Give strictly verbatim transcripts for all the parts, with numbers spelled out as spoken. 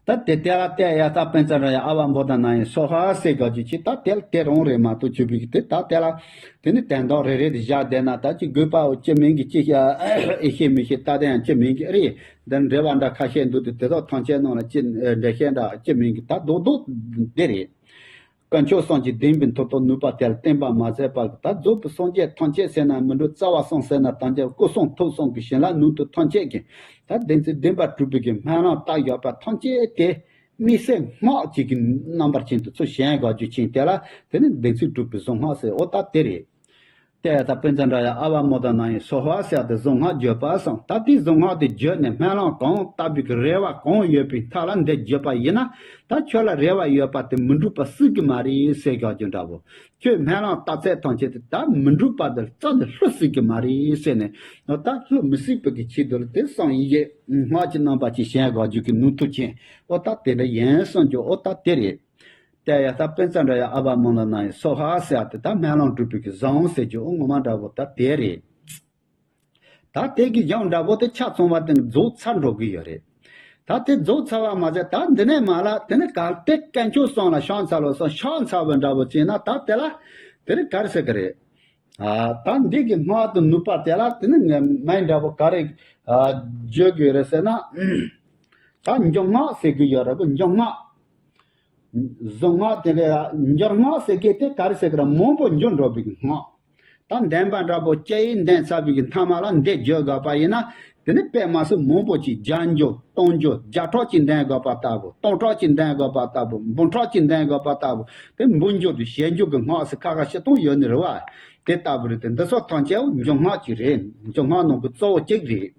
ད་དེ་དེ་ལ་བལྟས་ཡ་ད་པན་ཙ་འདྲ་ཡ་ཨ་བ་མོ་ད་ན་ཡིན་སོ་ཧ་སེ་ག་ཅི་ཅི་ད་དེ་ལ་དེ་རང་རེད་མ་གཏོགས་ཆུ་བི་གི་དེ་ད་དེ་ལ་དེ་ནི་དན་རྟགས་རེ་རེ་དེ་བཞག་བསྡད་ན་ད་ཅི་དགོས་པའོ་ཅི་མིན་གི་ཅི་ཤ་ཨེ་ཤེས་མི་ཤེས་ད་དེ་ཡང་ཅི་མིན་གི་རེད། འདི་འགྲེལ་བ་འདྲ་ཁ་ཤས་འདུག་དེ་དེ་དག་ཐམས་ཅད་ནང་ལ་ཅི་འགྲེལ་བཤད་འདྲ་ཅི་མིན་གི་ད་རྡོག་རྡོག་འདི་རེད། དཀོན་མཆོག་གསུམ་གྱི་བདེན་པའི་མཐུ་སྟོབས་ནུས་པ་དེ་ལ་བརྟེན་པ་མ་ཟད་པར་ད་རྫོགས་པའི་སངས་རྒྱས་ཐམས་ཅད་ཟེར་ན་མི་འགྲོ་རྩ་བ་གསུམ་ཟེར་ན་ཐམས་ཅད་སྐུ་གསུང་ཐུགས་གསུམ་གྱི་བྱིན་རླབས་ནུས་མཐུ་ཐམས་ཅད་ཀྱིས་ད་བདེན་ཚིག་བདེན་པ་གྲུབ་པའི་གི་སྨོན་ལམ་བཏབ་ཡོད་པ་ཐམས་ཅད་དེ་དམིགས་བསལ་སྔགས་གཅིག་གི་རྣམ་པར་ཅན་དུ་ཚུར་བྱིན་དགོས་རྒྱུ་ཅན་དེ་ལ་དེ་ནི་བདེན་ཚིག་གྲུབ་པའི་གཟུངས་སྔགས་ཟེར་འོ་ད་དེ་རེད། ཏེ་ད་པཎ་ཙ་འདྲ་ཡ་ཨ་བ་མོ་ད་ན་ཡི་སོ་ཧ་ཟེར་ཏེ་གཟུངས་སྔགས་བརྗོད་པ་སོང་ད་དེའི་གཟུངས་སྔགས་དེ་བརྗོད་ནས་སྨོན་ལམ་གང་བཏབ་པའི་གི་རེ་བ་གང་ཡོད་པའི་མཐའ་ལ་འདི་བརྗོད་པ་ཡིན་ན་ད་ཁྱོད་ལ་རེ་བ་ཡོད་པ་དེ་མི་འགྲུབ་པ་སྲིད་གི་མ་རེད་ཟེར་ག་རྒྱུ་འདྲ་བོ་ཁྱོད་སྨོན་ལམ་བཏབ་ཚད་ཐམས་ཅད་དེ་ད་མི་འགྲུབ་པ་དེ་རྩ་ནས་ལྷུ་སྲིད་གི་མ་རེད་ཟེར་ནས་ད་ལྷུ་མི་སྲིད་པ་གི་ཆེད་དུ་ལ་དེ་སང་ཡི་གེ་སྔགས་ཀྱི་རྣམ་པ་ཅིག་གཞན་ག་རྒྱུ་གི་ནུས་མཐུ་ཅན་ཨོ་ད་དེ་འདྲ་ཡིན་སོང་རྒྱུ་ཨོ་ད་དེ་རེད། ཏེ་ཡ་ད་པཎ་ཙ་འདྲ་ཡ་ཨ་བ་མང་ལ་ན་ཡི་སོ་ཧ་ཟེར་ཏེ་ད་སྨོན་ལམ་འགྲུབ་པའི་གི་བཟང་ཟེར་རྒྱུ་ཨོ་ངོ་མ་འདྲ་བོ་ད་དེ་རེད། ད་དེ་གི་ཡང་འདྲ་བོ་དེ་ཆ་ཚང་བ་དེ་རྫོགས་ཚར་འགྲོ་གི་ཡོད་རེད། ད་དེ་རྫོགས་ཚར་བ་མ་ཟད་ད་འདི་ནས་མ་ལ་དེ་ནས་གལ་ཏེ་དཀོན་མཆོག་གསུམ་ལ་ཕྱག་འཚལ་ལོ་སོགས་ཕྱག་འཚལ་བའི་འདྲ་བོ་བྱས་ན་ད་དེ་ལ་དེ་རིང་ག་རེ་ཟེར་གི་རེད། ཨ་ད་འདི་གི་སྔགས་དང་ནུས་པ་དེ་ལ་དེ་ནི་ངས་མའི་འདྲ་བོ་ག་རེ་ཨ་བརྗོད་དགོས་རེད་ཟེར་ན། ད་འཇུག་སྔགས་ཟེར་གི་ཡོད་རེད་པ། འཇུག་སྔགས། གཟུངས་སྔགས་དེ་ལས་འཇུག་སྔགས་ཟེར་གི་དེ་ག་རེ་ཟེར་གི་རེད། མང་པོ་འཇུག་འགྲོ་བའི་གི་སྔགས། ད་འདོན་པ་འདྲ་པོ་ཅི་ཡིན་འདོན་ཚར་བའི་གི་མཐའ་མ་ལ་འདི་བརྗོད་དགོས་པ་ཡིན་ན་དེ་ནི་དཔེ་མ་སྲིད་མང་པོ་ཅིག་བརྒྱ་འཇུག་སྟོང་འཇུག་བརྒྱ་ཕྲག་ཅིག་འདོན་དགོས་པ་ལྟ་བུ་སྟོང་ཕྲག་ཅིག་འདོན་དགོས་པ་ལྟ་བུ་འབུམ་ཕྲག་ཅིག་འདོན་དགོས་པ་ལྟ་བུ་དེ་འབུམ་འཇུག་དང་ཞལ་འཇུག་གི་སྔགས་ཟེར་ཁ་ཁ་ཤས་གཏོང་ཡོད་ནི་རེད་བ། དེ་ལྟ་བུ་རེད་དེ་འདི་ཚོ་ཐམས་ཅད་འཇུག་སྔགས་ཅིག་རེད། འཇུག་སྔགས་ནང་གི་གཙོ་བོ་གཅིག་རེད།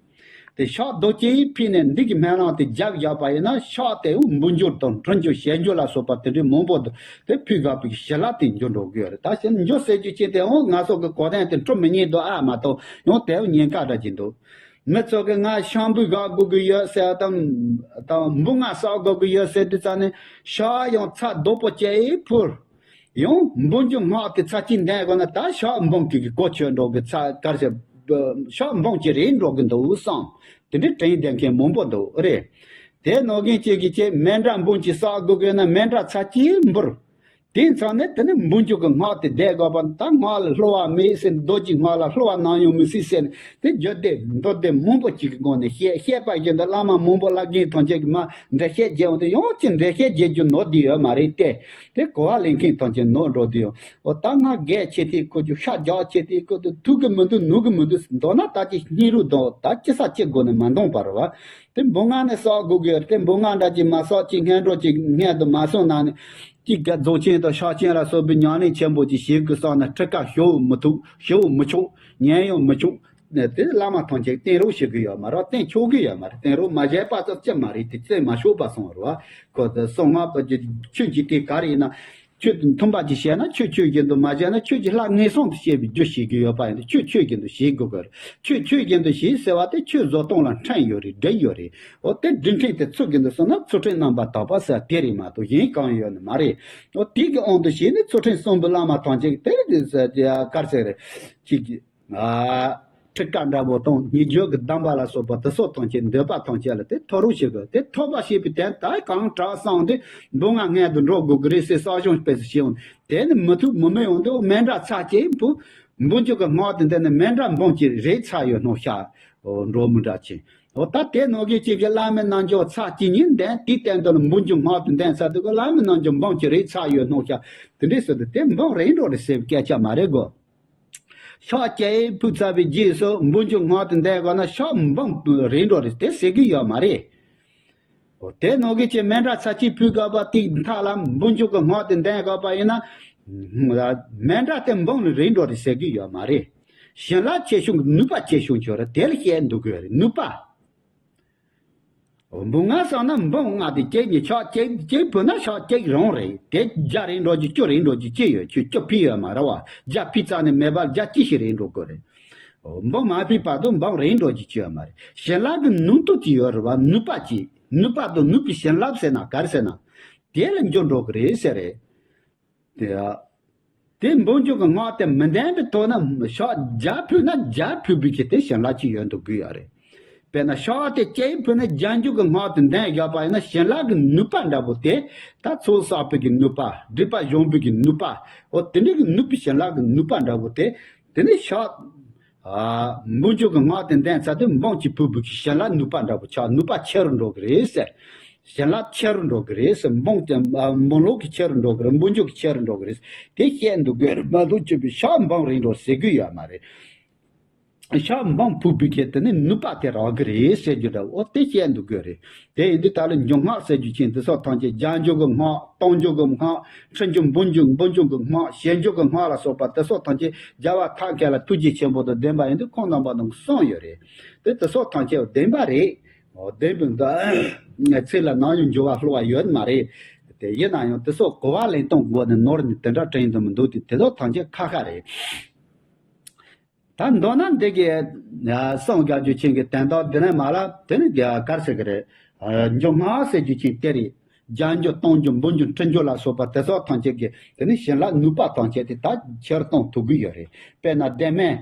དེ་ཕྱག་རྡོ་རྗེ་ཕུལ་ནས་འདི་གི་སྨོན་ལམ་དེ་བརྒྱབ་བཞག་པ་ཡིན་ན་ཕྱག་དེ་འབུམ་འགྱུར་དང་འཕྲིན་བཅོལ་ཞལ་འགྱུར་ལ་སོགས་པ་དེ་འདྲའི་མང་པོ་འདུག་དེ་ཕུལ་དགོས་པའི་ཞི་ལ་དེ་འགྱུར་འགྲོ་གི་ཡོད་རེད། ད་ཞི་འགྱུར་ཟེར་རྒྱུ་ཅན་དེ་འོང་ང་ཚོ་གི་གོ་དོན་དེ་འགྲོ་མི་ཉན་འདུག་ཨ་མ་གཏོགས་ཡང་དེ་ཉེན་ཁ་འདྲ་ཅིག་འདུག་མི་ཚོ་གི་ང་ཤམ་བུ་ག་དགོས་ཀྱི་ཡོད་ཟེར་དང་དང་འབུམ་ལྔ་བསག་དགོས་ཀྱི་ཡོད་ཟེར་དུས་ཙ་ནས་ཕྱག་ཡང་ཚ་རྡོག་པོ་བཅད་ཕུལ། ཡང་འབུམ་འགྱུར་སྔགས་དེ་ཚར་གཅིག་འདོན་དགོས་ན་ད་ཕྱག་འབུམ་གཅིག་གི་གོ་ཆོད་འགྲོ་གི་ཚ་གར་ཞབས་ཕྱག་འབུམ་གཅིག་རེད་འགྲོ་གི་འདུག་བསམ། དེ་འདྲའི་དྲན་ལྡན་མཁན་མང་པོ་འདུག་རེད། དེ་ནོར་མཁན་གཅིག་གིས་ཅེས་མཎྜལ་འབུམ་གཅིག་བསག་དགོས་དགོས་ན་མཎྜལ་ཚར་གཅིག་འབུལ། དེ་ཚང་ནས་དེ་ནས་འབུམ་འགྱུར་གི་སྔགས་དེ་བཟླས་དགོས་པ་ད་སྔགས་ལ་བསླུ་བ་མེད་ཟེར་རྡོ་རྗེ་སྔགས་ལ་བསླུ་བ་ནམ་ཡང་མི་སྲིད་ཟེར་ནས་དེ་བརྗོད་བདེ་མདོ་སྡེ་མང་པོ་གཅིག་གི་སྒོ་ནས་བཤད་བཤད་པ་བཞིན་དུ་བླ་མ་མང་པོ་བསླབ་མཁན་ཐམས་ཅད་ཀྱིས་མ་འགྲེལ་བཤད་རྒྱག་འོང་དུས་ཡང་ཅི་འགྲེལ་བཤད་རྒྱག་རྒྱུ་ནོར་བསྡད་ཡོད་མ་རེད་དེ། དེ་གོ་བ་ལེན་མཁན་ཐམས་ཅད་ནོར་འགྲོ་དུས་ཡང་འོ་ད་ང་རྒས་ཆེ་དེའི་ཁུ་རྒྱུ་ཤ་རྒྱགས་ཆེ་དེའི་ཁུ་དུ་ཐུག་གི་མི་འདུག་ནུག་གི་མི་འདུག་མདོར་ན་ད་ཅི་སྙིང་རུས་དང་ད་ཅི་ས་ཅི་དགོས་ནས་མ་འདོང་བར་བ། དེ་འབུམ་ལྔ་ནས་བསག་དགོས་ཀྱི་ཡོད་རེད། དེ་འབུམ་ལྔ་འདྲ་ཅིག་མ་བསག་ཅིག་སྔོན་འགྲོ་ཅིག་སྔོན་དུ་མ་སོང་ན་ནི་ཅིག་ག་རྫོགས་ཆེན་དང་ཕྱག་ཆེན་ལ་སོགས་པའི་ཉམས་ལེན་ཆེན་པོ་ཅིག་བྱེད་དགོས་བསམ་ན་ཁྲི་ཁ་ཞུ་མི་ཐུབ་ཞུ་མི་ཆོག་ཉན་ཡང་མི་ཆོག་དེ་བླ་མ་ཐམས་ཅད་བསྟེན་རོགས་བྱེད་ཀྱི་ཡོད་མ་རེད། བསྟེན་ཆོག་གི་ཡོད་མ་རེད། བསྟེན་རོགས་མ་བྱས་པ་ཙམ་ཅི་མ་རེད། དེ་བསྟེན་མ་ཆོག་པ་སོང་རེད་བ། ཁོ་ཚོ་གསང་སྔགས་པ་ཀྱི་ཆོས་ཀྱི་དེ་ག་རེ་ཡིན་ན། ཆོས་དང་མཐུན་པ་ཅིག་བྱས་ན་ཆོས་ཆོས་བཞིན་དུ་མ་བྱས་ན་ཆོས་ཀྱི་ལྷ་ངན་སོང་དུ་སྐྱེ་བའི་རྒྱུ་བྱེད་ཀྱི་ཡོད་པ་ཡིན་ཏེ་ཆོས་ཆོས་བཞིན་དུ་བྱེད་དགོས་ཀྱི་རེད། ཆོས་ཆོས་བཞིན་དུ་བྱེད་ཟེར་བ་དེ་ཆོས་བཟོ་སྟངས་ལ་ཕྲན་ཡོད་རེད། འགྲིག་ཡོད་རེད། འོ་དེ་སྒྲིག་ཁྲིམས་དེ་ཚུལ་བཞིན་དུ་སོང་ན་ཚུལ་ཁྲིམས་རྣམ་པར་དག་པ་ཟེར་དེ་རེད་མ་གཏོགས་གཞན་གང་ཡོད་ནི་མ་རེད། འོ་དེ་གི་དབང་དུ་བྱས་ནས་ཚུལ་ཁྲིམས་གསུམ་པོའི་བླ་མ་ཐམས་ཅད་ཀྱིས་དེ་རེད་དེ་ཟེར་དེ་གར་ཟེར་རེད། ཅིག་གིས། ཁྲི་ཀ་འདྲ་པོ་དང་སྙན་བརྒྱུད་ཀྱི་གདམས་པ་ལ་སོགས་པ་དེ་སོགས་ཐམས་ཅད་འདོད་པ་ཐམས་ཅད་ལ་དེ་ཐོབ་རོགས་བྱེད་དགོས། དེ་ཐོབ་པ་བྱེད་པའི་དོན་དག་གང་དྲག་བསམ་སྟེ་འབུམ་ལྔ་སྔོན་དུ་འགྲོ་དགོས་ཀྱི་རེད་ཟེར་གསོ་སྦྱོང་སྤེལ་ཟེར་བྱེད་འོང་། དེ་ནི་མི་ཐུབ་མི་མི་ཡོང་དུས་མཎྜལ་ཚར་གཅིག་འབུལ། འབུམ་འགྱུར་གྱི་སྔགས་དེ་འདི་ནི་མཎྜལ་འབུམ་གཅིག་རེད་ཚར་ཡོད་སྣང་ཤར། འགྲོ་མི་འདྲ་ཅིང་། འོ་ད་དེ་ནང་གི་གཅིག་གི་བླ་མའི་རྣལ་འབྱོར་ཚར་གཅིག་ཉིན་ལྡན་དེའི་སྟེང་དུ་ལ་འབུམ་འགྱུར་སྔགས་དེ་ལྡན་ཚར་དུས་ཀྱི་བླ་མའི་རྣལ་འབྱོར་འབུམ་གཅིག་རེད་ཚར་ཡོད་སྣང་ཤར། དེ་འདྲས་ཟེར་དུས་དེ་འབུམ་རེད་འགྲོ་རེད་ཟེར་བའི་སྐད་ཆ་མ་རེད་གོ། ཕྱག་གཅིག་ཕུལ་ཚར་བའི་རྗེས་སུ་འབུམ་འགྱུར་སྔགས་དེ་ལྡན་དགོས་ན་ཕྱག་འབུམ་རེད་འགྲོ་རེད་དེ་ཟེར་གི་ཡོད་མ་རེད། འོ་དེ་ནང་གི་ཅིག་མཎྜལ་ཚར་གཅིག་ཕུལ་དགོས་པ་དེའི་མཐའ་ལ་འབུམ་འགྱུར་གྱི་སྔགས་དེ་ལྡན་དགོས་པ་ཡིན་ན། མཎྜལ་དེ་འབུམ་རེད་འགྲོ་རེད་ཟེར་གི་ཡོད་མ་རེད། བྱིན་རླབས་ཆེ་ཆུང་གི་ནུས་པ་ཆེ་ཆུང་ཆོད་རེད་དེ་ལ་བཤད་འདུག་གི་ཡོད་རེད་ནུས་པ། འོ་འབུམ་ལྔ་བསགས་ན་འབུམ་ལྔ་དེ་གཅིག་གཉིས་ཕྱག་གཅིག་གཅིག་ཕུལ་ན་ཕྱག་གཅིག་རང་རེད། དེ་བརྒྱ་རེད་འགྲོ་རྒྱུ་བཅུ་རེད་འགྲོ་རྒྱུ་ཅི་ཡོད་ཁྱོད་བཅུ་ཕུལ་ཡོད་མ་རེད་བ། བརྒྱ་ཕུལ་ཙམ་ནས་མེད་པར་བརྒྱ་ཅི་ཞིག་རེད་འགྲོ་དགོས་རེད། འོ་འབུམ་མ་ཕུལ་བར་དུ་འབུམ་རེད་འགྲོ་རྒྱུ་ཅི་ཡོད་མ་རེད། བྱིན་རླབས་ཀྱི་ནུས་མཐུ་ཅིག་ཡོད་རེད་བ་ནུས་པ་ཅིག་ནུས་པ་དང་ནུས་པའི་བྱིན་རླབས་ཟེར་ན་ག་རེ་ཟེར་ན། དེ་ལ་འགྱུར་འགྲོ་གི་རེད་ཟེར་རེད། དེ་ཡ། དེ་འབུམ་འགྱུར་གྱི་སྔགས་དེ་མི་ལྡན་པའི་ཐོག་ན་ཕྱག་བརྒྱ་ཕུལ་ན་བརྒྱ་ཕུལ་བའི་ཆེད་དེ་བྱིན་རླབས་ཅིག་ཡོད་འདུག་གི་ཡོད་རེད། དཔེར་ན་ཤ་དེ་སྐྱེ་ཡི་ཕུ་ནས་རྒྱན་འཇུག་གི་སྔགས་དེ་འདོན་བཞག་པ་ཡིན་ན་བྱིན་རླབས་ཀྱི་ནུས་པ་འདྲ་པོ་དེ། ད་ཚོགས་བསགས་པའི་གི་ནུས་པ། སྒྲིབ་པ་སྦྱོང་བའི་གི་ནུས་པ། འོ་དེ་འདྲའི་གི་ནུས་པའི་བྱིན་རླབས་ཀྱི་ནུས་པ་འདྲ་པོ་དེ། དེ་ནས་ཤ། ཨ། འབུལ་འཇུག་གི་སྔགས་དེ་འདོན་ཚར་དུས་འབུམ་གྱིས་ཕུལ་བའི་གི་བྱིན་རླབས་ནུས་པ་འདྲ་པོ་ཆགས། ནུས་པ་ཆེ་རུ་འགྲོ་གི་རེད་ཟེར། བྱིན་རླབས་ཆེ་རུ་འགྲོ་གི་རེད་ཟེར། འབུམ་དེ། ཨ། འབུམ་ལོག་གི་ཆེ་རུ་འགྲོ་གི་རེད། འབུལ་འཇུག་གི་ཆེ་རུ་འགྲོ་གི་རེད། དེ་བཤད་འདུག་གི་རེད་མ་གཏོགས་ཅིག་པའི་ཤ་འབུམ་རེ་འགྲོ་ཟེར་གི་ཡོད་མ་རེད། ཤ་འབུམ་ཕུལ་བའི་གི་དེ་ནི་ནུས་པ་དེ་རག་གི་རེད་ཟེར་རྒྱུ་འདྲ་བོ་དེ་བཤད་འདུག་གི་རེད། དེ་ཡིན་དུས་ད་ལོ་འཇུག་སྔགས་ཟེར་རྒྱུ་ཅན་དེ་སོགས་ཐམས་ཅད། རྒྱན་འཇུག་གི་སྔགས། གཏང་འཇུག་གི་སྔགས། ཁྲིད་འཇུག་འབུལ་འཇུག་འབུལ་འཇུག་གི་སྔགས། བྱིན་འཇུག་གི་སྔགས་ལ་སོགས་པ་དེ་སོགས་ཐམས་ཅད་རྒྱལ་བ་ཐབས་མཁས་ལ་ཐུགས་རྗེ་ཆེན་པོ་དང་ལྡན་པ་ཡིན་དུས་ཁོང་རྣམ་པ་རྣམས་གསུངས་ཡོད་རེད། དེ་དེ་སོགས་ཐམས་ཅད་བདེན་པ་རེད། འོ་བདེན་པའི་འདུག་ཚིག་ལ་ནམ་ཡང་འགྱུར་བ་ལྷུག་པ་ཡོད་མ་རེད། དེ་ཡིན་ན་ཡང་དེ་སོགས་གོ་བ་ལེན་སྟངས་སྒོ་ནས་ནོར་ནས་དེ་འདྲ་དྲན་དུ་མི་འདུག་དེ་དེ་སོགས་ཐམས་ཅད་ཁ་ཁ་རེད། ད་མདོར་ན་འདི་གི་གསུང་རྒྱ་རྒྱུ་ཆེན་གྱི་དོན་དག་འདི་ནས་མ་ལ་དེ་ནི་ག་རེ་ཟེར་གི་རེད། འཇུག་སྔགས་ཟེར་རྒྱུ་ཆེན་དེ་རེད། རྒྱན་འཇུག་གཏང་འཇུག་འབུལ་འཇུག་ཁྲིད་འཇུག་ལ་སོགས་པ་དེ་སོགས་ཐམས་ཅད་ཀྱི་དེ་ནི་བྱིན་རླབས་ནུས་པ་ཐམས་ཅད་དེ་ད་ཁྱེར་གཏོང་ཐུབ་ཀྱི་ཡོད་རེད། དཔེར་ན་བདེན་མེད་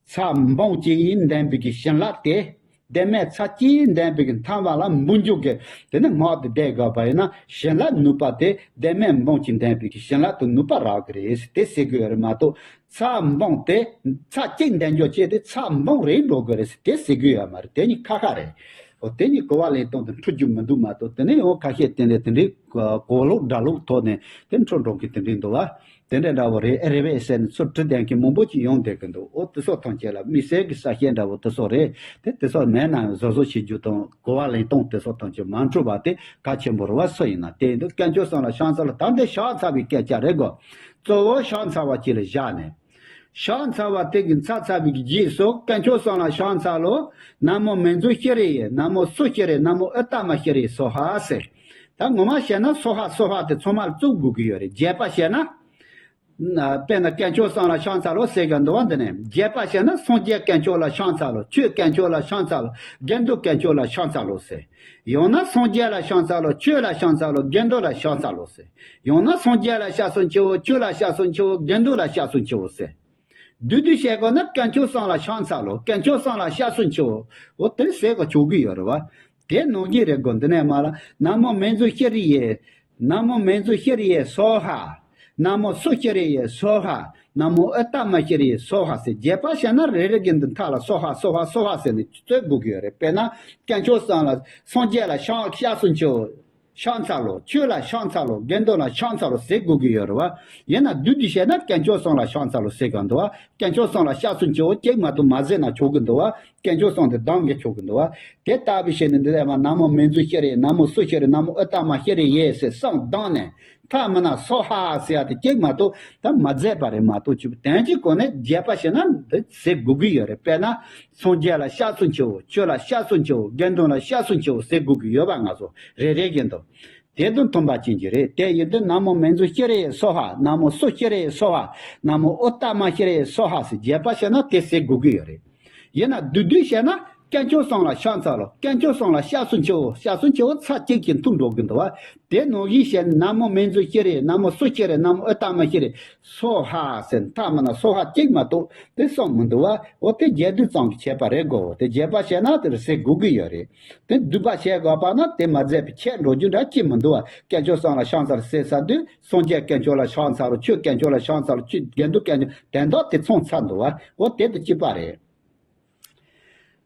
ཚར་འབུམ་གཅིག་ཡིས་འདོན་པའི་གི་བྱིན་རླབས་དེ། བདེན་མེད་ཚར་གཅིག་ཡིས་འདོན་པའི་གི་མཐའ་མ་ལ་འབུལ་འཇུག་གི་དེ་ནི་སྔགས་དེ་བཟླས་དགོས་པ་ཡིན་ན་བྱིན་རླབས་ནུས་པ་དེ་བདེན་མེད་འབུམ་གཅིག་འདོན་པའི་གི་བྱིན་རླབས་དེ་ནུས་པ་རག་གི་རེད་ཟེར་དེ་ཟེར་གི་ཡོད་རེད་མ་གཏོགས། ཚར་འབུམ་དེ་ཚར་གཅིག་འདོན་འཇུག་བྱས་ཏེ་ཚར་འབུམ་རེ་འགྲོ་དགོས་རེད་ཟེར་དེ་ཟེར་གི་ཡོད་མ་རེད། དེ་གཉིས་ཁ་ཁ་རེད། འོ་དེ་གཉིས་གོ་བ་ལེན་སྟངས་དེ་འཁྲུལ་རྒྱུ་མི་འདུག་མ་གཏོགས་དེ་ནས་ཡང་ཁ་ཤས་བསྟན་ཏེ་དེ་འདྲའི་གོ་ལོག་སྒྲ་ལོག་ཐོག་ནས་དེ་འཁྲུལ་འགྲོ་གི་དེ་འདྲའི་འདུག་བ། དེ་འདྲ་འདྲ་བོ་རེད། ཨེ་རེད་པས་ཟེར་ནས་ཚུར་དྲི་ལྡན་མཁན་མང་པོ་ཅིག་ཡོང་བསྡད་ཀྱི་འདུག་འོ་དེ་སོགས་ཐམས་ཅད་ལ་དམིགས་བསལ་གྱི་གསལ་བཤད་འདྲ་བོ་དེ་སོགས་རེད། དེ་དེ་སོགས་མེད་ན་ཡང་བཟོ་བཟོ་བྱེད་རྒྱུ་དང་གོ་བ་ལེན་སྟངས་དེ་སོགས་ཐམས་ཅད་མ་འཁྲུལ་བ་དེ་གལ་ཆེན་པོ་རེད་བ། སུ་ཡིན་ན་དེ་ཡིན་དུས་དཀོན་མཆོག་གསུམ་ལ་ཕྱག་འཚལ་ལོ། ད་འདི་ཕྱག་འཚལ་བའི་སྐད་ཆ་རེད་གོ། གཙོ་བོ་ཕྱག་འཚལ་བ་གཅིག་ལ་བཞག་ནས། ཕྱག་འཚལ་བ་དེ་གི་འཚལ་ཚར་བའི་གི་རྗེས་སུ་དཀོན་མཆོག་གསུམ་ལ་ཕྱག་འཚལ་ལོ། ན་མོ་མཉྫུ་ཤྲཱི་ཡེ། ན་མོ་སུ་ཤྲཱི། ན་མོ་ཨུཏྟ་མ་ཤྲཱི་སྭཱ་ཧཱ་ཟེར། ད་ངོ་མ་བཤད་ན་སྭཱ་ཧཱ་སྭཱ་ཧཱ་དེ་ཚང་མ་ལ་བཙུགས་དགོས་ཀྱི་ཡོད་རེད། རྒྱས་པ་བཤད་ན། དཔེར་ན་དཀོན་མཆོག་གསུམ་ལ་ཕྱག་འཚལ་ལོ་ཟེར་གི་འདུག་བ། འདི་ནས་རྒྱས་པ་བཤད་ན་སངས་རྒྱས་དཀོན་མཆོག་ལ་ཕྱག་འཚལ་ལོ། ཆོས་དཀོན་མཆོག་ལ་ཕྱག་འཚལ་ལོ། དགེ་འདུན་དཀོན་མཆོག་ལ་ཕྱག་འཚལ་ལོ་ཟེར། ཡང་ན་སངས་རྒྱས་ལ་ཕྱག་འཚལ་ལོ། ཆོས་ལ་ཕྱག་འཚལ་ལོ། དགེ་འདུན་ལ་ཕྱག་འཚལ་ལོ་ཟེར། ཡང་ན་སངས་རྒྱས་ལ་སྐྱབས་སུ་མཆིའོ། ཆོས་ལ་སྐྱབས་སུ་མཆིའོ། དགེ་འདུན་ལ་སྐྱབས་སུ་མཆིའོ་ཟེར། བསྡུས་བསྡུས་བཤད་དགོས་ན་དཀོན་མཆོག་གསུམ་ལ་ཕྱག་འཚལ་ལོ། དཀོན་མཆོག་གསུམ་ལ་སྐྱབས་སུ་མཆིའོ། འོ་དེ་ཟེར་ག་ཆོག་གི་ཡོད་རེད་བ། དེ་ནང་བཞིན་རེད་གོ། འདི་ནས་མ་ལ་ན་མོ་མཉྫུ་ཤྲཱི་ཡེ། ན་མོ་མཉྫུ་ཤྲཱི་ཡེ་སྭཱ་ཧཱ། ན་མོ་སུ་ཤྲཱི་ཡེ་སྭཱ་ཧཱ། ན་མོ་ཨུཏྟ་མ་ཤྲཱི་ཡེ་སྭཱ་ཧཱ་ཟེར། རྒྱས་པ་བཤད་ན་རེ་རེ་གི་འདི་མཐའ་ལ་སྭཱ་ཧཱ་སྭཱ་ཧཱ་སྭཱ་ཧཱ་ཟེར་ནས་རྩོད་དགོས་ཀྱི་ཡོད་རེད། དཔེར་ན་དཀོན་མཆོག་གསུམ་ལ་སངས་རྒྱས་ལ་ཕྱག་སྐྱབས་སུ་མཆིའོ། ཕྱག་འཚལ་ལོ། ཆོས་ལ་ཕྱག་འཚལ་ལོ། དགེ་འདུན་ལ་ཕྱག་འཚལ་ལོ་ཟེར་དགོས་ཀྱི་ཡོད་རེད་བ། ཡིན་ན་བསྡུས་བསྡུས་བཤད་ན་དཀོན་མཆོག་གསུམ་ལ་ཕྱག་འཚལ་ལོ་ཟེར་ག་འདུག་བ། དཀོན་མཆོག་གསུམ་ལ་སྐྱབས་སུ་མཆིའོ་གཅིག་མ་གཏོགས་མ་ཟེར་ན་ཆོག་གི་འདུག་བ། དཀོན་མཆོག་གསུམ་དེ་བདམས་གི་ཆོག་གི་འདུག་བ། དེ་ལྟ་བུ་བྱས་ནས་འདི་ལས་མ་ན་མོ་མཉྫུ་ཤྲཱི། ན་མོ་སུ་ཤྲཱི། ན་མོ་ཨུཏྟ་མ་ཤྲཱི་ཡེ་ཟེར་གསུམ་བདམས་ནས་མཐའ་མི་ན་སྭཱ་ཧཱ་ཟེར་ཡ་དེ་གཅིག་མ་གཏོགས་ད་མ་མཛད་པ་རེད་མ་གཏོགས་ཅིག་དོན་གྱི་སྒོ་ནས་རྒྱས་པ་བྱས་ན་འདི་ཟེར་དགོས་ཀྱི་ཡོད་རེད། དཔེར་ན་སངས་རྒྱས་ལ་སྐྱབས་སུ་མཆིའོ། ཆོས་ལ་སྐྱབས་སུ་མཆིའོ། དགེ་འདུན་ལ་སྐྱབས་སུ་མཆིའོ་ཟེར་དགོས་ཀྱི་ཡོད་པ་ང་ཚོ་རེ་རེ་བཞིན་དུ། དེ་དང་མཐུན་པ་ཅན་གྱི་རེད། དེ་ཡིན་དུས་ན་མོ་མཉྫུ་ཤྲཱི་ཡེ་སྭཱ་ཧཱ། ན་མོ་སུ་ཤྲཱི་ཡེ་སྭཱ་ཧཱ། ན་མོ་ཨུཏྟ་མ་ཤྲཱི་ཡེ་སྭཱ་ཧཱ་ཟེར་རྒྱས་པ་བཤད་ན་དེ་ཟེར་དགོས་ཀྱི་ཡོད་རེད། ཡིན་ན་བསྡུས་བསྡུས་བཤད་ན་དཀོན་མཆོག་གསུམ་ལ་ཕྱག་འཚལ་ལོ། དཀོན་མཆོག་གསུམ་ལ་སྐྱབས་སུ་མཆིའོ། སྐྱབས་སུ་མཆིའོ་ཚར་གཅིག་གིས་མཐུན་འགྲོ་གི་འདུག་བ། དེ་ནང་བཞིན་བཤད་ན་ན་མོ་མཉྫུ་ཤྲཱི། ན་མོ་སུ་ཤྲཱི། ན་མོ་ཨུཏྟ་མ་ཤྲཱི། སྭཱ་ཧཱ་ཟེར་མཐའ་མི་ན་སྭཱ་ཧཱ་གཅིག་མ་གཏོགས་དེ་གསུམ་མི་འདུག་བ། འོ་དེ་རྒྱས་བསྡུས་ཙམ་གྱི་ཁྱད་པར་རེད་གོ། དེ་རྒྱས་པ་བཤད་ན་དེ་ཟེར་དགོས་ཀྱི་ཡོད་རེད། དེ་བསྡུས་པ་བྱས་དགོས་པ་ན་དེ་མ་མཛད་པའི་ཁྱད་འགྲོ་རྒྱུ་འདྲ་ཅི་མི་འདུག་བ། དཀོན་མཆོག་གསུམ་ལ་ཕྱག་འཚལ་ཟེར་ས་དུས་སངས་རྒྱས་དཀོན་མཆོག་ལ་ཕྱག་འཚལ་ལོ། ཆོས་དཀོན་མཆོག་ལ་ཕྱག་འཚལ་ལོ། ཆོས་དགེ་འདུན་དཀོན་མཆོག་དོན་དག་དེ་མཚུངས་ཚར་འདུག་བ། འོ་དེ་དང་གཅིག་པ་རེད།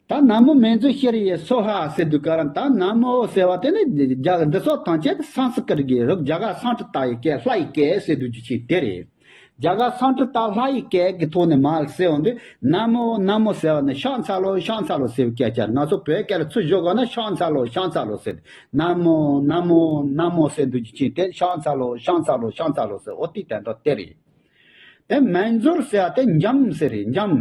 ད་ན་མོ་མཉྫུ་ཤྲཱི་ཡེ་སྭཱ་ཧཱ་ཟེར་དུས་ག་རང་ད་ན་མོ་ཟེར་བ་དེ་ནི་རྒྱ་འདི་སོགས་ཐམས་ཅད་སཾ་སྐྲྀཏ་གི་རིགས་རྒྱ་གར་སཾ་སྐྲྀཏ་ཡི་སྐད་ལྷ་ཡི་སྐད་ཟེར་དུས་ཀྱི་ཆེད་དེ་རེད། རྒྱ་གར་སཾ་སྐྲྀཏ་ལྷ་ཡི་སྐད་ཀྱི་ཐོག་ནས་མར་ཟེར་འོང་དུས་ན་མོ་ན་མོ་ཟེར་བ་ནི་ཕྱག་འཚལ་ལོ་ཕྱག་འཚལ་ལོ་ཟེར་བའི་སྐད་ཆ་རེད། ང་ཚོ་བོད་སྐད་ལ་ཚུར་བཞག་དགོས་ན་ཕྱག་འཚལ་ལོ་ཕྱག་འཚལ་ལོ་ཟེར། ན་མོ་ན་མོ་ན་མོ་ཟེར་དུས་ཀྱི་ཆེད་དེ་ཕྱག་འཚལ་ལོ་ཕྱག་འཚལ་ལོ་ཕྱག་འཚལ་ལོ་ཟེར། འོ་དེ་དོན་དག་དེ་རེད། དེ་མཉྫུར་ཟེར་བ་དེ་འཇམ་ཟེར་རེད། འཇམ།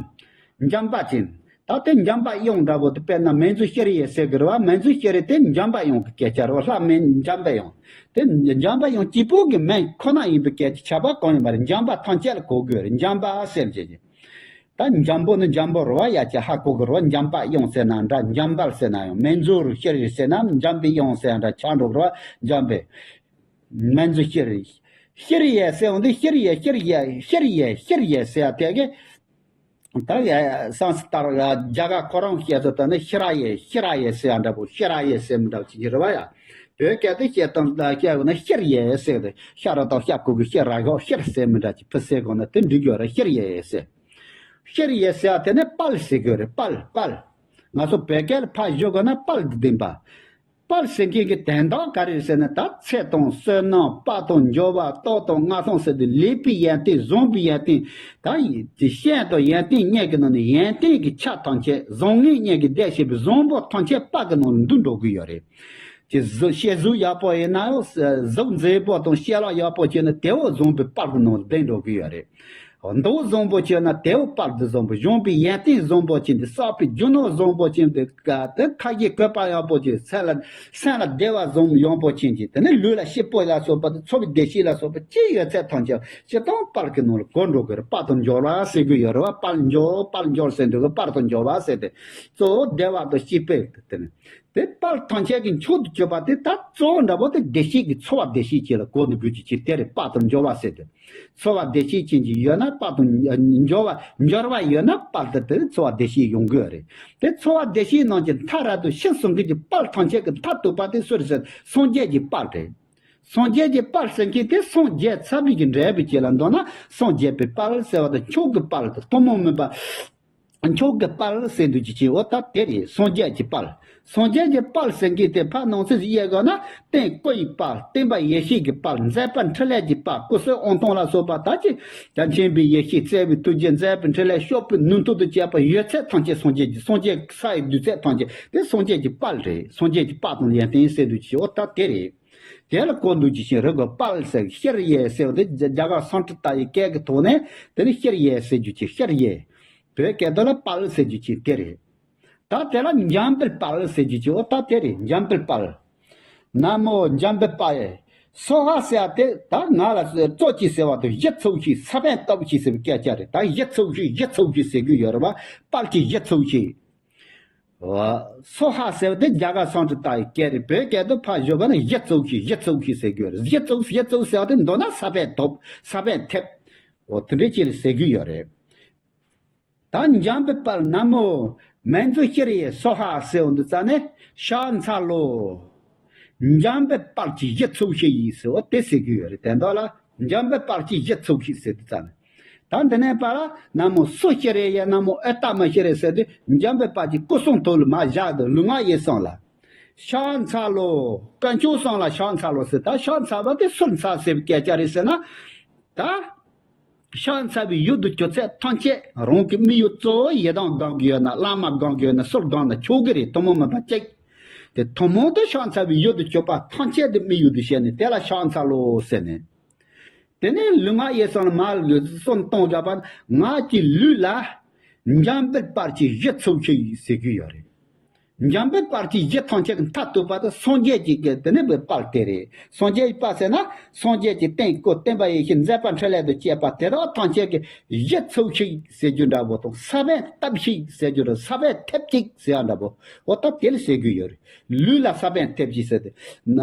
འཇམ་པ་ཅན། ད་དེ་འཇམ་པ་དབྱངས་འདྲ་པོ་དེ་དཔེར་ན་མཉྫུ་ཤྲཱི་ཡེ་ཟེར་གི་རེད་བ། མཉྫུ་ཤྲཱི་དེ་འཇམ་པ་དབྱངས་ཀྱི་སྐད་ཆ་རེད་བ། ལྷ་མིང་འཇམ་པ་དབྱངས། དེ་འཇམ་པ་དབྱངས་གཅིག་པོ་གི་མིང་ཁོ་ན་ཡིན་པའི་སྐད་ཆ་ཁྱབ་པ་གང་ཡིན་པ་རེད། འཇམ་པ་ཐམས་ཅད་ལ་གོ་དགོས་རེད། འཇམ་པ་ཟེར་གྱི་ད་འཇམ་པོ་ནི་འཇམ་པོ་རེད་བ། ཡ་ཅི་ཧ་གོ་གི་རེད་བ། འཇམ་པ་དབྱངས་ཟེར་ན་འདྲ། འཇམ་དཔལ་ཟེར་ན་ཡང་མཉྫུར་ཤྲཱི་ཟེར་ན་འཇམ་པའི་དབྱངས་ཟེར་ན་འདྲ་ཆགས་འགྲོ་གི་རེད་བ། འཇམ་པའི། མཉྫུ་ཤྲཱི། ཤྲཱི་ཡེ་ཟེར་འོང་དུས་ཤྲཱི་ཡེ་ཤྲཱི་ཡེ་ཤྲཱི་ཡེ་ཤྲཱི་ཡེ་ཟེར་ཡ་དེ་གི་ད་ཡ་སང་སི་ཏར་རྒྱ་གར་ཁོ་རང་བཤད་ཚོ་ད་ནི་ཤི་ར་ཡེ་ཤི་ར་ཡེ་ཟེར་ཡ་འདྲ་པོ་ཤི་ར་ཡེ་ཟེར་མི་འདྲ་པོ་ཅིག་རེད་བ་ཡ། བོད་སྐད་དུ་བཤད་སྟངས་ད་བཤད་དགོས་ན་ཤི་ར་ཡེ་ཟེར་ཏེ་ཤ་ར་དང་ཤ་ཁུ་གི་ཤི་ར་ཤོག་ཤི་ར་ཟེར་མི་འདྲ་ཅིག་ཕུ་ཟེར་དགོས་ན་དེ་འགྲིག་གི་ཡོད་རེད། ཤི་ར་ཡེ་ཟེར། ཤི་ར་ཡེ་ཟེར་ཡ་དེ་ནི་དཔལ་ཟེར་གི་ཡོད་རེད། དཔལ་དཔལ། ང་ཚོ་བོད་སྐད་ལ་ཕར་བཞག་དགོས་ན་དཔལ་དུ་ལྡན་པ། དཔལ་ཟེར་མཁན་གྱི་དོན་དག་ག་རེ་རེད་ཟེར་ན། ད་ཚེ་དང་བསོད་ནམས་དཔལ་དང་འབྱོར་བ་སྟོབས་དང་མངའ་ཐང་ཟེར་དུས་ལེགས་པའི་ཡོན་ཏན་བཟང་པོའི་ཡོན་ཏན། ད་ཡི་དེ་གཞན་དང་ཡོན་ཏན་ལྔ་གི་ནང་ནས་ཡོན་ཏན་གྱི་ཆ་ཐམས་ཅད་བཟང་ངན་ལྔ་གི་སྡེ་བྱེད་པའི་བཟང་པོ་ཐམས་ཅད་དཔལ་གྱི་ནང་ལ་འདུ་འགྲོ་གི་ཡོད་རེད། ཅེས་གཟུགས་བྱད་གཟུགས་ཡག་པོ་ཡིན་ན་ཡང་གཟུགས་མཛེས་པོ་དང་བྱིན་རླབས་ཡག་པོ་བྱས་ན་དེ་བོ་བཟང་པོའི་དཔལ་གྱི་ནང་ལ་ལྡན་འགྲོ་གི་ཡོད་རེད། མདོག་བཟང་པོ་བྱས་ན་དེ་བོ་དཔལ་དུ་བཟང་པོ། གཞོན་པའི་ཡོན་ཏན་བཟང་པོ་བྱས་ཏེ་བསགས་པའི་རྒྱུ་ནོར་བཟང་པོ་བྱས་ཏེ་དེ་ཁ་ཞེ་གོས་པ་ཡག་པོ་བྱས། སེམས་ལ་སེམས་ལ་བདེ་བ་བཟང་ཡོང་པོ་བྱས་ཏེ་དེ་ནས་ལུས་ལ་སྐྱིད་པོ་ལ་སོགས་པ་དེ་འཚོ་བའི་བདེ་སྐྱིད་ལ་སོགས་པ་ཅི་ཡོད་ཚད་ཐམས་ཅད་སྤྱིར་བཏང་དཔལ་གྱི་ནང་ལ་གོ་འགྲོ་གི་རེད། དཔལ་དུ་འབྱོར་བ་ཟེར་གི་ཡོད་རེད་བ། དཔལ་འབྱོར་དཔལ་འབྱོར་ཟེར་འདུག་གི། དཔལ་དུ་འབྱོར་བ་ཟེར་ཏེ་གཙོ་བོ་བདེ་བ་དང་སྐྱིད་པའི་དེ་ནས། དེ་དཔལ་ཐམས་ཅད་ཀྱི་མཆོག་ཏུ་གྱུར་པ་དེ་ད་གཙོ་བོ་འདྲ་པོ་དེ་བདེ་སྐྱིད་ཀྱི་འཚོ་བ་བདེ་སྐྱིད་ཅིག་ལ་གོ་འདུག་དགོས་ཀྱི་ཅིག་དེ་རེད། དཔལ་དུ་འབྱོར་བ་ཟེར་དེ། འཚོ་བ་བདེ་སྐྱིད་ཅན་ཅིག་ཡོད་ན་དཔལ་དུ་འབྱོར་བ་འབྱོར་བ་ཡོད་ན་དཔལ་དུ་དེ་འཚོ་བ་བདེ་སྐྱིད་ཡོང་གི་རེད། དེ་འཚོ་བ་བདེ་སྐྱིད་ནང་གི་མཐའ་ར་དུ་ཤི་སོང་མཁན་གྱི་དཔལ་ཐམས་ཅད་ཀྱི་མཐའ་གཏུགས་པ་དེ་སུ་རེད་ཟེར། སངས་རྒྱས་ཀྱི་དཔལ་རེད། སངས་རྒྱས་ཀྱི་དཔལ་ཟེར་མཁན་དེ་སངས་རྒྱས་ཚར་བའི་གི་འབྲས་བུ་ཅིག་ལ་འདོད་ན་སངས་རྒྱས་པའི་དཔལ་ཟེར་བ་དང་མཆོག་གི་དཔལ་དང་ཐུན་མོང་མིན་པ། མཆོག་གི་དཔལ་ཟེར་འདུག་ཅི་ཅི། འོ་ད་དེ་རེད། སངས་རྒྱས་ཀྱི་དཔལ། སངས་རྒྱས་ཀྱི་དཔལ་ཟེར་མཁན་དེ་ཕར་ནང་གསེས་སུ་དབྱེ་དགོས་ན། རྟེན་སྐུ་ཡི་དཔལ། བསྟན་པ་ཡེ་ཤེས་ཀྱི་དཔལ། མཛད་པ་འཕྲིན་ལས་ཀྱི་དཔལ། སྐུ་གསུང་ཨང་དང་ལ་སོགས་པ་ད་ཅི། བྱམས་ཆེན་པའི་ཡེ་ཤེས། བརྩེ་བའི་ཐུགས་རྗེ། མཛད་པའི་འཕྲིན་ལས། སྤྱོད་པའི་ནུས་མཐུ་དང་བཅས་པ་ཡོད་ཚད་ཐམས་ཅད་སངས་རྒྱས་ཀྱི། སངས་རྒྱས་ས་ཡི་རྡུལ་ཚད་ཐམས་ཅད་དེ་སངས་རྒྱས་ཀྱི་དཔལ་རེད། སངས་རྒྱས་ཀྱི་དཔལ་དང་ཡོན་ཏན་ཟེར་འདུག་ཅི། འོ་ད་དེ་རེད། དེ་ལ་གོ་འདུག་ཅི་ཞིག་རེད་གོ། དཔལ་ཟེར་ཤེར་ཡེ་ཟེར་བ་དེ་རྒྱ་གར་སཾ་སྐྲྀ་ཏ་ཡི་སྐད་ཀྱི་ཐོག་ནས་དེ་ནི་ཤེར་ཡེ་ཟེར་རྒྱུ་ཅི། ཤེར་ཡེ། བོད་སྐད་དུ་ལ་དཔལ་ཟེར་རྒྱུ་ཅི་དེ་རེད། ད་དེ་ལ་འཇམ་དཔལ་དཔལ་ཟེར་རྒྱུ་ཅི། འོ་ད་དེ་རེད། འཇམ་དཔལ་དཔལ། ན་མོ་འཇམ་དཔལ་དཔལ། སྭཱ་ཧཱ་ཟེར་ཡ་དེ་ད་ང་ལ་གཙོ་ཅིག་ཟེར་བ་དང་གཞི་ཚུགས་ཤིག་ས་བོན་བཏབ་ཤིག་ཟེར་བའི་སྐད་ཆ་རེད། ད་གཞི་ཚུགས་ཤིག་གཞི་ཚུགས་ཤིག་ཟེར་གྱི་ཡོད་རེད་བ། དཔལ་གྱི་གཞི་ཚུགས་ཤིག་སྭཱ་ཧཱ་ཟེར་བ་དེ་རྒྱ་གར་སཾ་སྐྲྀ་ཏ་ཡི་སྐད་རེད། བོད་སྐད་དུ་ཕར་བཞག་པ་ན་གཞི་ཚུགས་ཤིག་གཞི་ཚུགས་ཤིག་ཟེར་གྱི་ཡོད་རེད། གཞི་ཚུགས་གཞི་ཚུགས་ཟེར་བ་དེ་མདོར་ན་ས་བོན་ཐོབ། ས་བོན་ཐེབས། འོ་དེ་འདྲའི་ཅིག་ལ་ཟེར་གྱི་ཡོད་རེད། ད་འཇམ་པའི་དཔལ་ན་མོ་མཉྫུ་ཤྲཱི་ཡེ་སྭཱ་ཧཱ་ཟེར་འོང་དུས་ཙ་ནས་ཤ་ཚ་ལོ། འཇམ་པའི་དཔལ་གྱི་གཞི་ཚུགས་ཤིག་ཡིན་ཟེར་བ་དེ་ཟེར་གྱི་ཡོད་རེད། དེ་འདྲ་ལ་འཇམ་པའི་དཔལ་གྱི་གཞི་ཚུགས་ཤིག་ཟེར་དུས་ཙ་ནས། ད་འདི་ནས་པ་ལ་ན་མོ་སུ་ཤྲཱི་ཡེ་ན་མོ་ཨུཏྟ་མ་ཤྲཱི་ཟེར་དུས་འཇམ་པའི་དཔལ་གྱི་སྐུ་གསུང་ཐུགས་ལ་མ་བཞག་དུ་ལུས་ངག་ཡིད་གསུམ་ལ། ཤ་ཚ་ལོ། དཀོན་མཆོག་གསུམ་ལ་ཤ་ཚ་ལོ་ཟེར། ད་ཤ་ཚ་བ་དེ་སུར་ཚ་ཟེར་བའི་སྐད་ཆ་རེད་ཟེར་ན། ད། ཤ་ཚ་བའི་ཡུལ་དུ་གྱུར་ཚད་ཐམས་ཅད་རང་གི་དམིགས་ཡུལ་གཙོ་བོ་ཡི་དམ་སྒོམ་གྱི་ཡོད་ན་བླ་མ་སྒོམ་གྱི་ཡོད་ན་སུར་སྒོམ་ན་ཆོག་གི་རེད། ཐུན་མོང་མིན་པ་གཅིག་དེ་ཐུན་མོང་དུ་ཤ་ཚ་བའི་ཡུལ་དུ་གྱུར་པ་ཐམས་ཅད་དེ་དམིགས་ཡུལ་དུ་བྱས་ནས་དེ་ལ་ཤ་ཚ་ལོ་ཟེར་ནས། དེ་ནས་ལུས་ངག་ཡིད་གསུམ་ལ་མ་གསུམ་གཏོང་བཞག་པ་ངག་གི་ལུས་ལ་འཇམ་དཔལ་དཔལ་གྱི་གཞི་ཚུགས་ཤིག་ཟེར་གྱི་ཡོད་རེད། འཇམ་དཔལ་དཔལ་གྱི་གཞི་ཐམས་ཅད་ཀྱི་མཐའ་གཏུགས་པ་དེ་སངས་རྒྱས་ཀྱི་དེ་ནི་དཔལ་དེ་རེད། སངས་རྒྱས་ཀྱི་དཔལ་ཟེར་ན་སངས་རྒྱས་ཀྱི་རྟེན་སྐུ་བསྟན་པ་ཡེ་ཤེས་མཛད་པ་འཕྲིན་ལས་དང་བཅས་པ་དེ་དག་ཐམས་ཅད་ཀྱི་གཞི་ཚུགས་ཤིག་ཟེར་རྒྱུ་འདྲ་པོ་དང་ས་བོན་བཏབ་ཤིག་ཟེར་རྒྱུ་རེད། ས་བོན་ཐེབས་ཅིག་ཟེར་ཡ་འདྲ་པོ་འོ་ད་དེ་ལ་ཟེར་གྱི་ཡོད་རེད། ལུས་ལ་ས་བོན་ཐེབས་ཤིག་ཟེར་ཏེ། ན།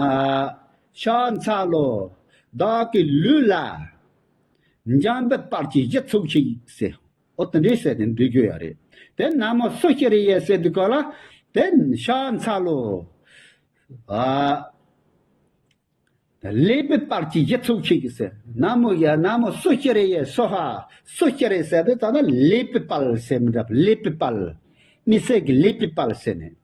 ཤ་ཚ་ལོ། བདག་གི་ལུས་ལ་འཇམ་དཔལ་དཔལ་གྱི་གཞི་ཚུགས་ཤིག་ཟེར། ཨོ་དེ་འདྲའི་ཟེར་ནས་འདི་རྒྱུ་ཡོད་རེད། དེ་ན་མོ་སུ་ཤྲཱི་ཡེ་ཟེར་དུས་སྐབས་ལ་དེ་ཤ་ཚ་ལོ། ཨ། ལེགས་པའི་དཔལ་གྱི་གཞི་ཚུགས་ཤིག་ཟེར། ན་མོ་ཡ་ན་མོ་སུ་ཤྲཱི་ཡེ་སྭཱ་ཧཱ། སུ་ཤྲཱི་ཟེར་དུས་ཙམ་ན་ལེགས་པའི་དཔལ་ཟེར་མི་འདྲ་བ། ལེགས་པའི་དཔལ། དམིགས་བསལ་གྱི་ལེགས་པའི་དཔལ་ཟེར་ནས།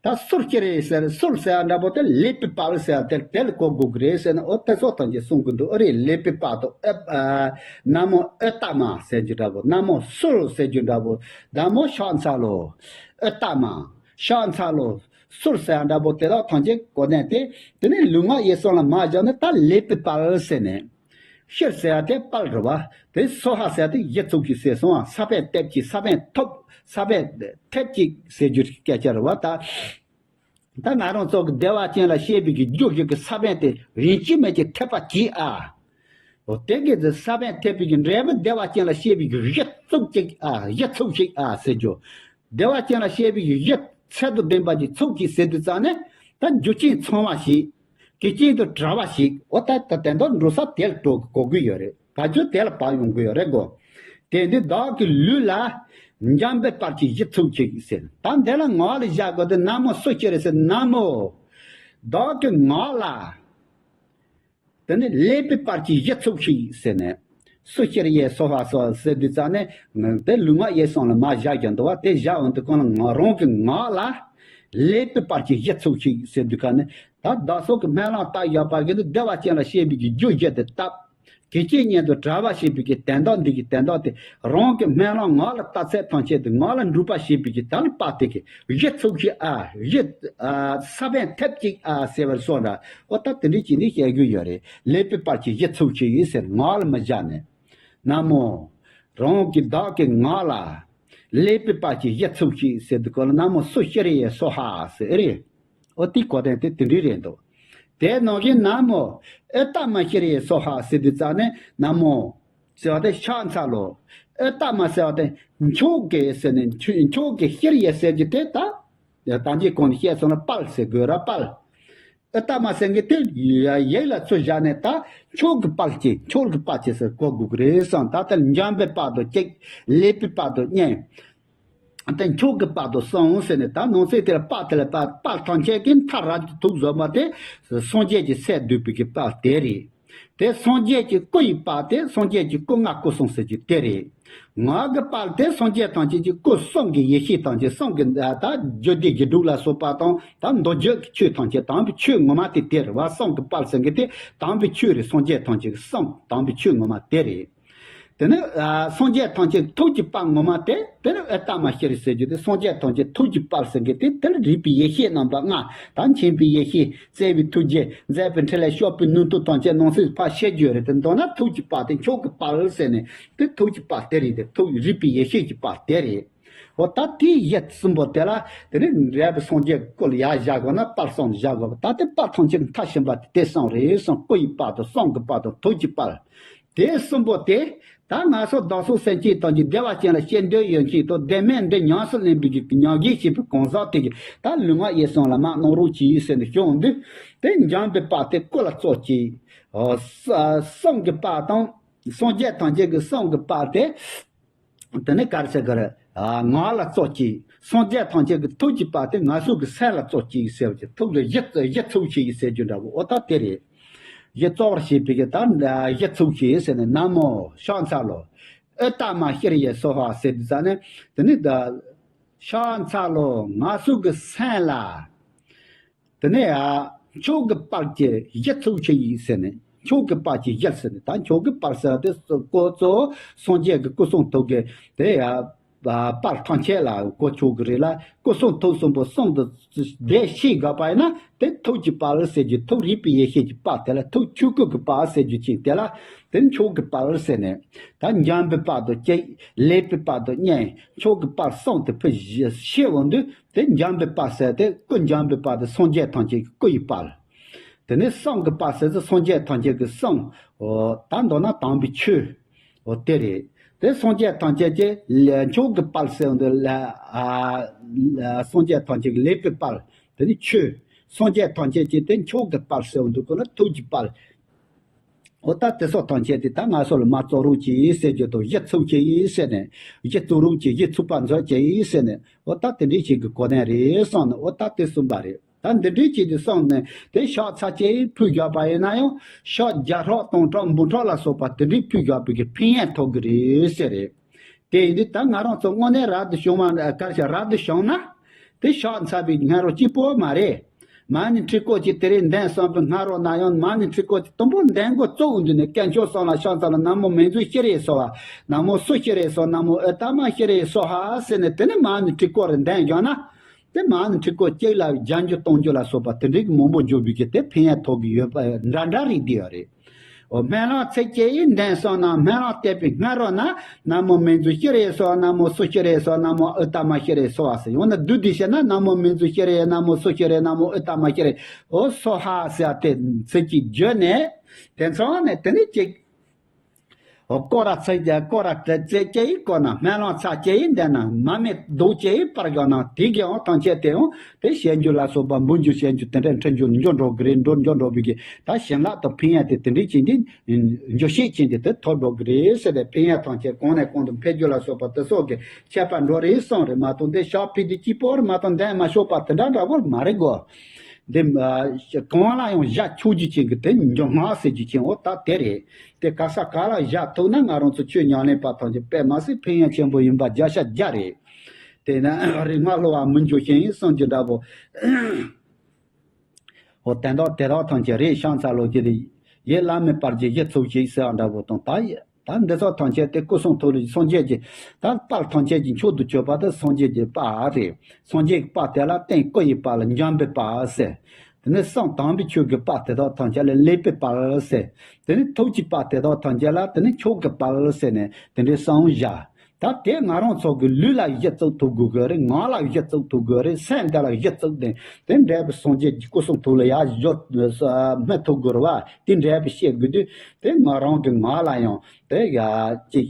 ད་སུར་ཤྲཱི་ཟེར་སུར་ཟེར་བ་འདྲ་པོ་དེ་ལེགས་པའི་དཔལ་ཟེར་བ་དེ་དེ་ལ་གོ་དགོས་ཀྱི་རེད་ཟེར་ན། ཨོ་དེ་ཚོ་ཐམས་ཅད་གསུང་གི་འདུག་ཨ་རེད། ལེགས་པའི་དཔལ་དུ་ཨེ་ཨ་ན་མོ་ཨུཏྟ་མ་ཟེར་རྒྱུ་འདྲ་པོ། ན་མོ་སུར་ཟེར་རྒྱུ་འདྲ་པོ། ན་མོ་ཤ་ཚ་ལོ། ཨུཏྟ་མ། ཤ་ཚ་ལོ། སུར་ཟེར་བ་འདྲ་པོ་དེ་དག་ཐམས་ཅད་གོ་གནས་དེ་དེ་ནས་ལུས་ངག་ཡིད་གསུམ་ལ་མ་བཞག་ནས་ད་ལེགས་པའི་དཔལ་ཟེར་ནས། ཤྲཱི་ཟེར་ཡ་དེ་དཔལ་རེད་བ། དེ་སྭཱ་ཧཱ་ཟེར་ཡ་དེ་གཞི་ཚུགས་ཤིག་ཟེར་སོང་བ། ས་བོན་ཐེབས་ཅིག་ས་བོན་ཐོབ། ས་བོན་ཐེབས་ཅིག་ཟེར་རྒྱུ་སྐད་ཆ་རེད་བ་ད། ད་ང་རང་ཚོ་གི་བདེ་བ་ཅན་ལ་སྐྱེས་པའི་གི་རྒྱུ་ཞིག་གི་ས་བོན་དེ་རིན་ཆེན་མེད་ཀྱི་ཐེབས་པ་གྱིས་ཨ། འོ་དེ་གི་ས་བོན་ཐེབས་པའི་གི་འབྲས་བུ་བདེ་བ་ཅན་ལ་སྐྱེས་པའི་གི་གཞི་ཚུགས་ཅིག་ཨ། གཞི་ཚུགས་ཤིག་ཨ་ཟེར་རྒྱུ། བདེ་བ་ཅན་ལ་སྐྱེས་པའི་གཞི་ཚད་དང་ལྡན་པ་ཅིག་ཚུགས་ཀྱིས་ཟེར་དུས་ཙང་ནས་ད་རྒྱུ་རྐྱེན་ཚང་བ་ཞིག་གལ་ཆེན་དུ་གྲགས་པ་ཞིག་འོ་ད་ད་དེ་འདྲ་འགྲོ་ས་དེ་ལ་འགྲོ་གོ་གི་ཡོད་རེད། བ་ཇོ་དེ་ལ་བབས་ཡོང་གི་ཡོད་རེད་གོ། དེ་འདི་བདག་གི་ལུས་ལ་འཇམ་པའི་དཔལ་གྱི་གཞི་ཚུགས་ཤིག་ཟེར། ད་འདི་ལ་ངག་ལ་བཞག་དགོས་ཏེ། ན་མོ་སུ་ཤི་རེད་ཟེར། ན་མོ་བདག་གི་ངག་ལ། དེ་ནི་ཀླད་པའི་དཔལ་གྱི་གཞི་ཚུགས་ཤིག་ཟེར་ནས། སུ་ཤི་རེད་སོ་ཧ་སོ་ཟེར་དུས་ཙང་ནས། དེ་ལུས་ངག་ཡིད་གསུམ་ལ་མ་བཞག་ཀྱང་འདུག་བ། དེ་བཞག་འོང་དུས་གང་ལ་ང་རང་གི་ངག་ལ་ཀླད་པའི་དཔལ་གྱི་གཞི་ཚུགས་ཤིག་ཟེར་དུས་ག་ནས། ད་བདག་སོགས་ཀྱི་སྨོན་ལམ་བཏབ་བཞག་པ་གི་ནི་བདེ་བ་ཅན་ལ་སྐྱེ་བའི་གི་རྒྱུ་བཞི་དེ་བཏབ། དགེ་བཅུའི་སྙིང་དུ་གྲགས་པ་ཞེས་པའི་གི་དོན་དག་འདི་གི་དོན་དག་དེ། རང་གི་སྨོན་ལམ་ངག་ལ་བཏབ་ཚད་ཐམས་ཅད་དེ་ངག་ལ་འགྲུབ་པ་ཞེས་པའི་གི་དོན་ལ་དཔག་སྟེ་གི་གཞི་ཚུགས་ཤིག་ཨ། གཞི་ཨ་ས་བོན་ཐེབས་ཅིག་ཨ་ཟེར་བར་སོགས་འདྲ། འོ་ད་དེ་འདྲའི་ཅིག་ནི་བཤད་རྒྱུ་ཡོད་རེད། ཀླད་པའི་དཔལ་གྱི་གཞི་ཚུགས་ཤིག་ཟེར། ངག་ལ་མི་བཞག་ནས། ན་མོ། རང་གི་བདག་གི་ངག་ལ་ཀླད་པའི་དཔལ་གྱི་གཞི་ཚུགས་ཤིག་ཟེར་དུས་ག་ལ། ན་མོ་སུ་ཤི་རེད་སོ་ཧ་ཟེར་ཨེ་རེད། ཨོ་དེའི་གོ་དོན་དེ་དེ་འདྲའི་རེད་འདུག་དེ་ནང་བཞིན་ན་མོ་ཨུ་ཏ་མ་ཤི་རེ་སོ་ཧ་ཟེར་དུས་ཙ་ནས། ན་མོ་ཟེར་བ་དེ་ཕྱག་འཚལ་ལོ། ཨུ་ཏ་མ་ཟེར་བ་དེ་མཆོག་གི་ཟེར་ནས། མཆོག་གི་ཤི་རེ་ཟེར་རྒྱུ་དེ་ད་ད་ཅི་གོང་ནས་བཤད་སོང་ན་དཔལ་ཟེར་དགོས་ར། དཔལ། ཨུ་ཏ་མ་ཟེར་མཁན་དེ་ཡ་ཡིག་ལ་ཚུར་བཞག་ནས། ད་མཆོག་གི་དཔལ་གྱི། མཆོག་གི་དཔལ་གྱི་ཟེར་གོ་དགོས་ཀྱི་རེད་བསམ། ད་ལྟ་འཇམ་པའི་དཔལ་དུ་གཅིག་ཀླད་པའི་དཔལ་དུ་གཉིས། དེ་མཆོག་གི་དཔལ་དུ་གསུམ་ཟེར་ནས། ད་ནང་གསེས་དེ་ལ་དཔལ་དེ་ལ་དཔལ། དཔལ་ཐམས་ཅད་ཀྱི་མཐའ་རབ་ཏུ་ཐུགས་བཟོད་པ་དེ་སངས་རྒྱས་ཀྱི་སྲས་འདུས་པའི་གི་དཔལ་དེ་རེད། དེ་སངས་རྒྱས་ཀྱི་སྐུ་ཡི་དཔལ་དེ། སངས་རྒྱས་ཀྱི་སྐུ་ལྔ་སྐུ་གསུམ་ཟེར་རྒྱུ་དེ་རེད། ངག་གི་དཔལ་དེ་སངས་རྒྱས་ཐམས་ཅད་ཀྱི་སྐུ། གསུང་གི་ཡེ་ཤེས་ཐམས་ཅད། གསུང་གི་ད་རྒྱུད་སྡེ་བཞི་དྲུག་ལ་སོགས་པ་དང་། ད་མདོ་རྒྱུད་ཀྱི་ཆོས་ཐམས་ཅད། དམ་པའི་ཆོས་ངོ་མ་དེ་དེ་རེད་བ། གསུང་གི་དཔལ་ཟེར་མཁན་དེ་དམ་པའི་ཆོས་རེད། སངས་རྒྱས་ཐམས་ཅད་ཀྱི་གསུང་། དམ་པའི་ཆོས་ངོ་མ་དེ་རེད། དེ་ནས་ཨ་སངས་རྒྱས་ཐམས་ཅད་ཐུགས་ཀྱི་དཔལ་ངོ་མ་དེ། དེ་ནས་ཨུ་ཏ་མ་ཤྲཱི་ཟེར་རྒྱུ་དེ། སངས་རྒྱས་ཐམས་ཅད་ཐུགས་ཀྱི་དཔལ་ཟེར་མཁན་དེ། དེ་ལ་རིག་པའི་ཡེ་ཤེས་རྣམ་པ་ལྔ། ད་མཁྱེན་པའི་ཡེ་ཤེས། བརྩེ་བའི་ཐུགས་རྗེ། མཛད་པའི་འཕྲིན་ལས། སྤྱོད་པའི་ནུས་མཐུ་ཐམས་ཅད་ནང་གསེས་ཕར་བཤད་རྒྱུ་རེད། དེ་མདོར་ན་ཐུགས་ཀྱི་དཔལ་དེ། མཆོག་གི་དཔལ་ཟེར་ནས་དེ་ཐུགས་ཀྱི་དཔལ་དེ་རེད། དེ་ཐུགས་རིག་པའི་ཡེ་ཤེས་ཀྱི་དཔལ་དེ་རེད། འོ་ད་དེའི་གཞི་གསུམ་པོ་དེ་ལ་དེ་ནས་རབ་སངས་རྒྱས་སྐུ་ལ་ཡར་བཞག་དགོས་ན་དཔལ་གསུམ་བཞག་དགོས་པ། ད་དེ་དཔལ་ཐམས་ཅད་ཀྱི་མཐའ་ཕྱིན་པ་དེ་དེ་གསུམ་རེད་གསུངས། སྐུ་ཡི་དཔལ་དང་། གསུང་གི་དཔལ་དང་། ཐུགས་ཀྱི་དཔལ། དེ་གསུམ་པོ་དེ་ད་ང་ཚོ་བདག་སོགས་སེམས་ཅན་ཐམས་ཅད་བདེ་བ་ཅན་ལ་སྐྱེ་འདོད་ཡོད་མཁན་དང་། བདེན་མེད་འདི་ཉམས་སུ་ལེན་པའི་གི་ཉམས་ལེན་བྱེད་པའི་གང་ཟག་དེ་གི་ད་ལུས་ངག་ཡིད་གསུམ་ལ་མ་གནང་རོགས་གྱིས་ཟེར་ནས་ཞུ་འོང་དུས། དེ་འཇམ་པའི་དཔལ་དེ་སྐུ་ལ་གཙོ་བྱས། ཨོ་ས་གསུང་གི་དཔལ་དང་། སངས་རྒྱས་ཐམས་ཅད་ཀྱི་གསུང་གི་དཔལ་དེ། དེ་ནས་ག་རེ་ཟེར་གི་རེད། ཨ་ངག་ལ་གཙོ་བྱས། སངས་རྒྱས་ཐམས་ཅད་ཀྱི་ཐུགས་ཀྱི་དཔལ་དེ་ང་ཚོ་གི་སེམས་ལ་གཙོ་བྱས་ཟེར་བ་ཅིག་ཐུགས་ལ་གཞི་གཞི་ཚུགས་བྱས་ཟེར་རྒྱུ་འདྲ་བོ། འོ་ད་དེ་རེད། གཞི་གཙོ་བོར་བྱས་པའི་གི་ད་གཞི་ཚུགས་བྱས་ཟེར་ནས། ན་མོ་ཕྱག་འཚལ་ལོ། ཨུ་ཏ་མ་ཤྲཱི་ཡེ་སྭཱ་ཧཱ་ཟེར་དུས་ཙ་ནས། དེ་ནས་ད་ཕྱག་འཚལ་ལོ། ང་ཚོ་གི་སེམས་ལ། དེ་ནས་ཨ་མཆོག་གི་དཔལ་གྱི་གཞི་ཚུགས་བྱས་ཡིན་ཟེར་ནས། མཆོག་གི་དཔལ་གྱི་གཞི་ཟེར་ནས། ད་མཆོག་གི་དཔལ་ཟེར་བ་དེ་སྐུ་གཙོ་བོ་སངས་རྒྱས་ཀྱི་སྐུ་གསུང་ཐུགས་ཀྱི་དེ་ཡ་དཔལ་ཐམས་ཅད་ལ་གོ་ཆོག་གི་རེད་ལ། སྐུ་གསུང་ཐུགས་གསུམ་པོ་གསུམ་དུ་བསྡུས་ཤེས་དགོས་པ་ཡིན་ན། དེ་ཐུགས་ཀྱི་དཔལ་ཟེར་རྒྱུ། ཐུགས་རིག་པའི་ཡེ་ཤེས་ཀྱི་དཔལ། དེ་ལ་ཐུགས་ཆོས་སྐུ་གི་དཔལ་ཟེར་རྒྱུ་ཅིག་དེ་ལ་དེ་མཆོག་གི་དཔལ་ཟེར་ནས། ད་འཇམ་པའི་དཔལ་དུ་གཅིག་ཀླད་པའི་དཔལ་དུ་གཉིས། མཆོག་གི་དཔལ་གསུམ་དུ་ཕར་བཤད་འོང་དུས། དེ་འཇམ་པའི་དཔལ་ཟེར་དེ་སྐུ་འཇམ་པའི་དཔལ་དེ་སངས་རྒྱས་ཐམས་ཅད་ཀྱི་སྐུ་ཡི་དཔལ། དེ་ནས་གསུང་གི་དཔལ་ཟེར་དེ་སངས་རྒྱས་ཐམས་ཅད་ཀྱི་གསུང་། འོ་ད་མདོར་ན་དམ་པའི་ཆོས། འོ་དེ་རེད། དེ་སངས་རྒྱས་ཐམས་ཅད་ཀྱི་ལ་མཆོག་གི་དཔལ་ཟེར་འོང་དུས་ལ་ཨ་ལ་སངས་རྒྱས་ཐམས་ཅད་ཀྱི་ཀླད་པའི་དཔལ། དེ་ནི་ཆོས། སངས་རྒྱས་ཐམས་ཅད་ཀྱི་དེ་མཆོག་གི་དཔལ་ཟེར་འོང་དུས་ཀོ་ན་ཐུགས་ཀྱི་དཔལ། འོ་ད་དེ་སོགས་ཐམས་ཅད་དེ་ད་ང་ཚོ་ལ་མ་གཙོ་རོགས་གྱིས་ཟེར་རྒྱུ་དང་། གཞི་ཚུགས་གྱིས་ཟེར་ནས། གཞི་ཚུགས་རོགས་གྱིས། གཞི་ཚུགས་པ་མཛོད་གྱིས་ཟེར་ནས། འོ་ད་དེ་འདྲའི་ཞིག་གི་གོ་དོན་རེད་བསམ་ནས། འོ་ད་དེ་གསུངས་པ་རེད། ད་འདི་འདྲའི་ཅིག་དེ་གསུངས་ནས་དེ་ཕྱག་འཚལ་ཅིག་ཕུལ་བཞག་པ་ཡིན་ན་ཡང་། ཕྱག་བརྒྱ་ཕྲག་སྟོང་ཕྲག་འབུམ་ཕྲག་ལ་སོགས་པ་དེ་འདྲའི་ཕུལ་བཞག་པའི་གི་ཕན་ཡོན་ཐོབ་གི་རེད་ཟེར་རེད། དེ་ཡིན་དུས་ད་ང་རང་ཚོ་དངོས་གནས་རབ་ཏུ་བྱུང་བ་ག་རེ་ཟེར། རབ་ཏུ་བྱུང་ན་དེ་ཕྱག་འཚལ་བའི་སྔ་རོལ་གཅིག་པོ་མ་རེད། མ་ཎི་ཁྲི་སྐོར་གྱིས་དེ་རིང་གདན་གསུམ་པའི་སྔ་རོལ་ན་ཡང་། མ་ཎི་ཁྲི་སྐོར་གྱིས་དུམ་བུ་གདན་སྒོ་བཙུགས་འདུག་ནས། དཀོན་མཆོག་གསུམ་ལ་ཕྱག་འཚལ་ལོ། ན་མོ་མིང་གཟུགས་ཤྲཱི་ཡེ་སྭཱ་ཧཱ། ན་མོ་སུ་ཤྲཱི་ཡེ་སྭཱ་ཧཱ། ན་མོ་ཨུ་ཏ་མ་ཤྲཱི་ཡེ་སྭཱ་ཧཱ་ཟེར་ནས། དེ་ནས་མ་ཎི་ཁྲི་སྐོར་རེ་གདན་བཞག་ན། དེ་མ་ཎི་ཁྲི་སྐོར་གཅིག་ལ་བརྒྱ་འགྱུར་སྟོང་འགྱུར་ལ་སོགས་པ་དེ་འདྲའི་གི་མང་པོ་འབྱོར་བའི་གི་དེ་ཕན་ཡོན་ཐོབ་གི་ཡོད་པ་འདྲ་འདྲ་རིགས་དེ་ཡོད་རེད། འོ་སྨོན་ལམ་ཚིག་གཅིག་གིས་གདན་གསུམ་ན། སྨོན་ལམ་བཏབ་པའི་སྔ་རོལ་ན། ན་མོ་མིང་གཟུགས་ཤྲཱི་ཡེ་སྭཱ་ཧཱ། ན་མོ་སུ་ཤྲཱི་ཡེ་སྭཱ་ཧཱ། ན་མོ་ཨུ་ཏ་མ་ཤྲཱི་ཡེ་སྭཱ་ཧཱ་ཟེར། ཡང་ན་བསྡུས་ཏེ་བཤད་ན། ན་མོ་མིང་གཟུགས་ཤྲཱི་ཡེ། ན་མོ་སུ་ཤྲཱི་ཡེ། ན་མོ་ཨུ་ཏ་མ་ཤྲཱི་ཡེ། འོ་སྭཱ་ཧཱ་ཟེར་ཡ་དེ་ཚིག་གཅིག་བརྗོད་ནས། དེ་ཚང་ནས་དེ་ནས་གཅིག་སྐོར་ར་ཚེ་སྐོར་ར་ཚེ་ཚེ་སྐྱེ་ཡི་སྐོར་ན་སྨན་བླང་ཚ་སྐྱེ་ཡི་འདས་ན་མ་མེད་རྡོ་སྐྱེ་ཡི་པར་བཞག་ན་དེ་གའི་འོང་ཐང་ཆད་དེ་འོང་དེ་བཤད་རྒྱུ་ལ་སོགས་པ་འབུལ་རྒྱུ་བཤད་རྒྱུ་དེ་འདྲ་འཕྲིན་རྒྱུ་འགྱུར་འགྲོ་གི་རེད། འགྲོ་འགྱུར་འགྲོ་བའི་གི་ད་བྱིན་རླབས་དང་ཕན་ཡོན་དེ་དེ་འདྲའི་ཅན་དེ་འགྱུར་ཤེས་ཅན་དེ་དེ་ཐོབ་འགྲོ་གི་རེད་ཟེར་ཏེ་ཕན་ཡོན་ཐང་ཆད་གོང་ནས་གོང་དུ་འཕེལ་རྒྱུ་ལ་སོགས་པ་དེ་སོགས་ཀྱི་ཁྱད་པར་འགྲོ་རེད་གསུངས་རེད་མ་གཏོགས་འདི་ཕྱག་ཕི་དེ་གཅིག་པོར་མ་གཏོགས་འདས་མ་ཤོག་པ་དེ་འདྲ་འདྲ་བོར་མ་རེད་གོ། འདི་གང་ལ་ཡང་བཞག་ཆོག་རྒྱུ་ཅན་གྱི་དེ་འགྱུར་སྔགས་ཟེར་རྒྱུ་ཅན་འོ་ད་དེ་རེད། དེ་ག་ས་ག་ལ་བཞག་ཐུབ་ན་ང་རང་ཚོ་ཆོས་ཉམས་ལེན་པ་ཐམས་ཅད་དཔེ་མ་སྲིད་ཕན་ཡོན་ཆེན་པོ་ཡིན་པ་བརྒྱ་ཆ་བརྒྱ་རེད། དེས་ན་རིག་སྔགས་སློབ་པ་མི་འགྱུར་ཞིང་གསུང་རྒྱུ་འདྲ་པོ། འོ་དོན་དག་དེ་དག་ཐམས་ཅད་རེད་ཤང་ཚ་ལོ་ཀི་རེད། ཡིད་བླ་མེད་པར་གྱི་གཞི་ཚུགས་ཤིག་ཟེར་བ་འདྲ་པོ་དང་ད་ཡི་ད་འདི་ཚོ་ཐམས་ཅད་དེ་སྐུ་གསུང་ཐུགས་ལ་སངས་རྒྱས་ཀྱི་ད་དཔལ་ཐམས་ཅད་ཀྱི་མཆོག་ཏུ་གྱུར་པ་དེ་སངས་རྒྱས་ཀྱི་དཔལ་རེད། སངས་རྒྱས་ཀྱི་དཔལ་དེ་ལ་རྟེན་སྐུ་ཡི་དཔལ་འཇམ་པའི་དཔལ་ཟེར། དེ་ནས་གསང་དམ་པའི་ཆོས་ཀྱི་དཔལ་དེ་དག་ཐམས་ཅད་ལ་ལེགས་པའི་དཔལ་ཟེར། དེ་ནས་ཐུགས་ཀྱི་དཔལ་དེ་དག་ཐམས་ཅད་ལ་དེ་ནས་མཆོག་གི་དཔལ་ཟེར་ནས་དེ་འདྲའི་གསུངས་བཞག་ད་དེ་ང་རང་ཚོ་གི་ལུས་ལ་གཞི་བཙུགས་ཐུབ་དགོས་ཀྱི་རེད། ངག་ལ་གཞི་བཙུགས་ཐུབ་དགོས་རེད། སེམས་དེ་ལ་གཞི་བཙུགས་ཏེ་དེ་འདྲ་བའི་སངས་རྒྱས་ཀྱི་སྐུ་གསུང་ཐུགས་ལ་ཡར་གཞོལ་སྨད་ཐུབ་དགོས་རེད་བ། དེ་འདྲ་བའི་བཤད་དགོས་དུས་དེ་ང་རང་གི་ངག་ལ་ཡང་དེ་ཡ་ཅིག་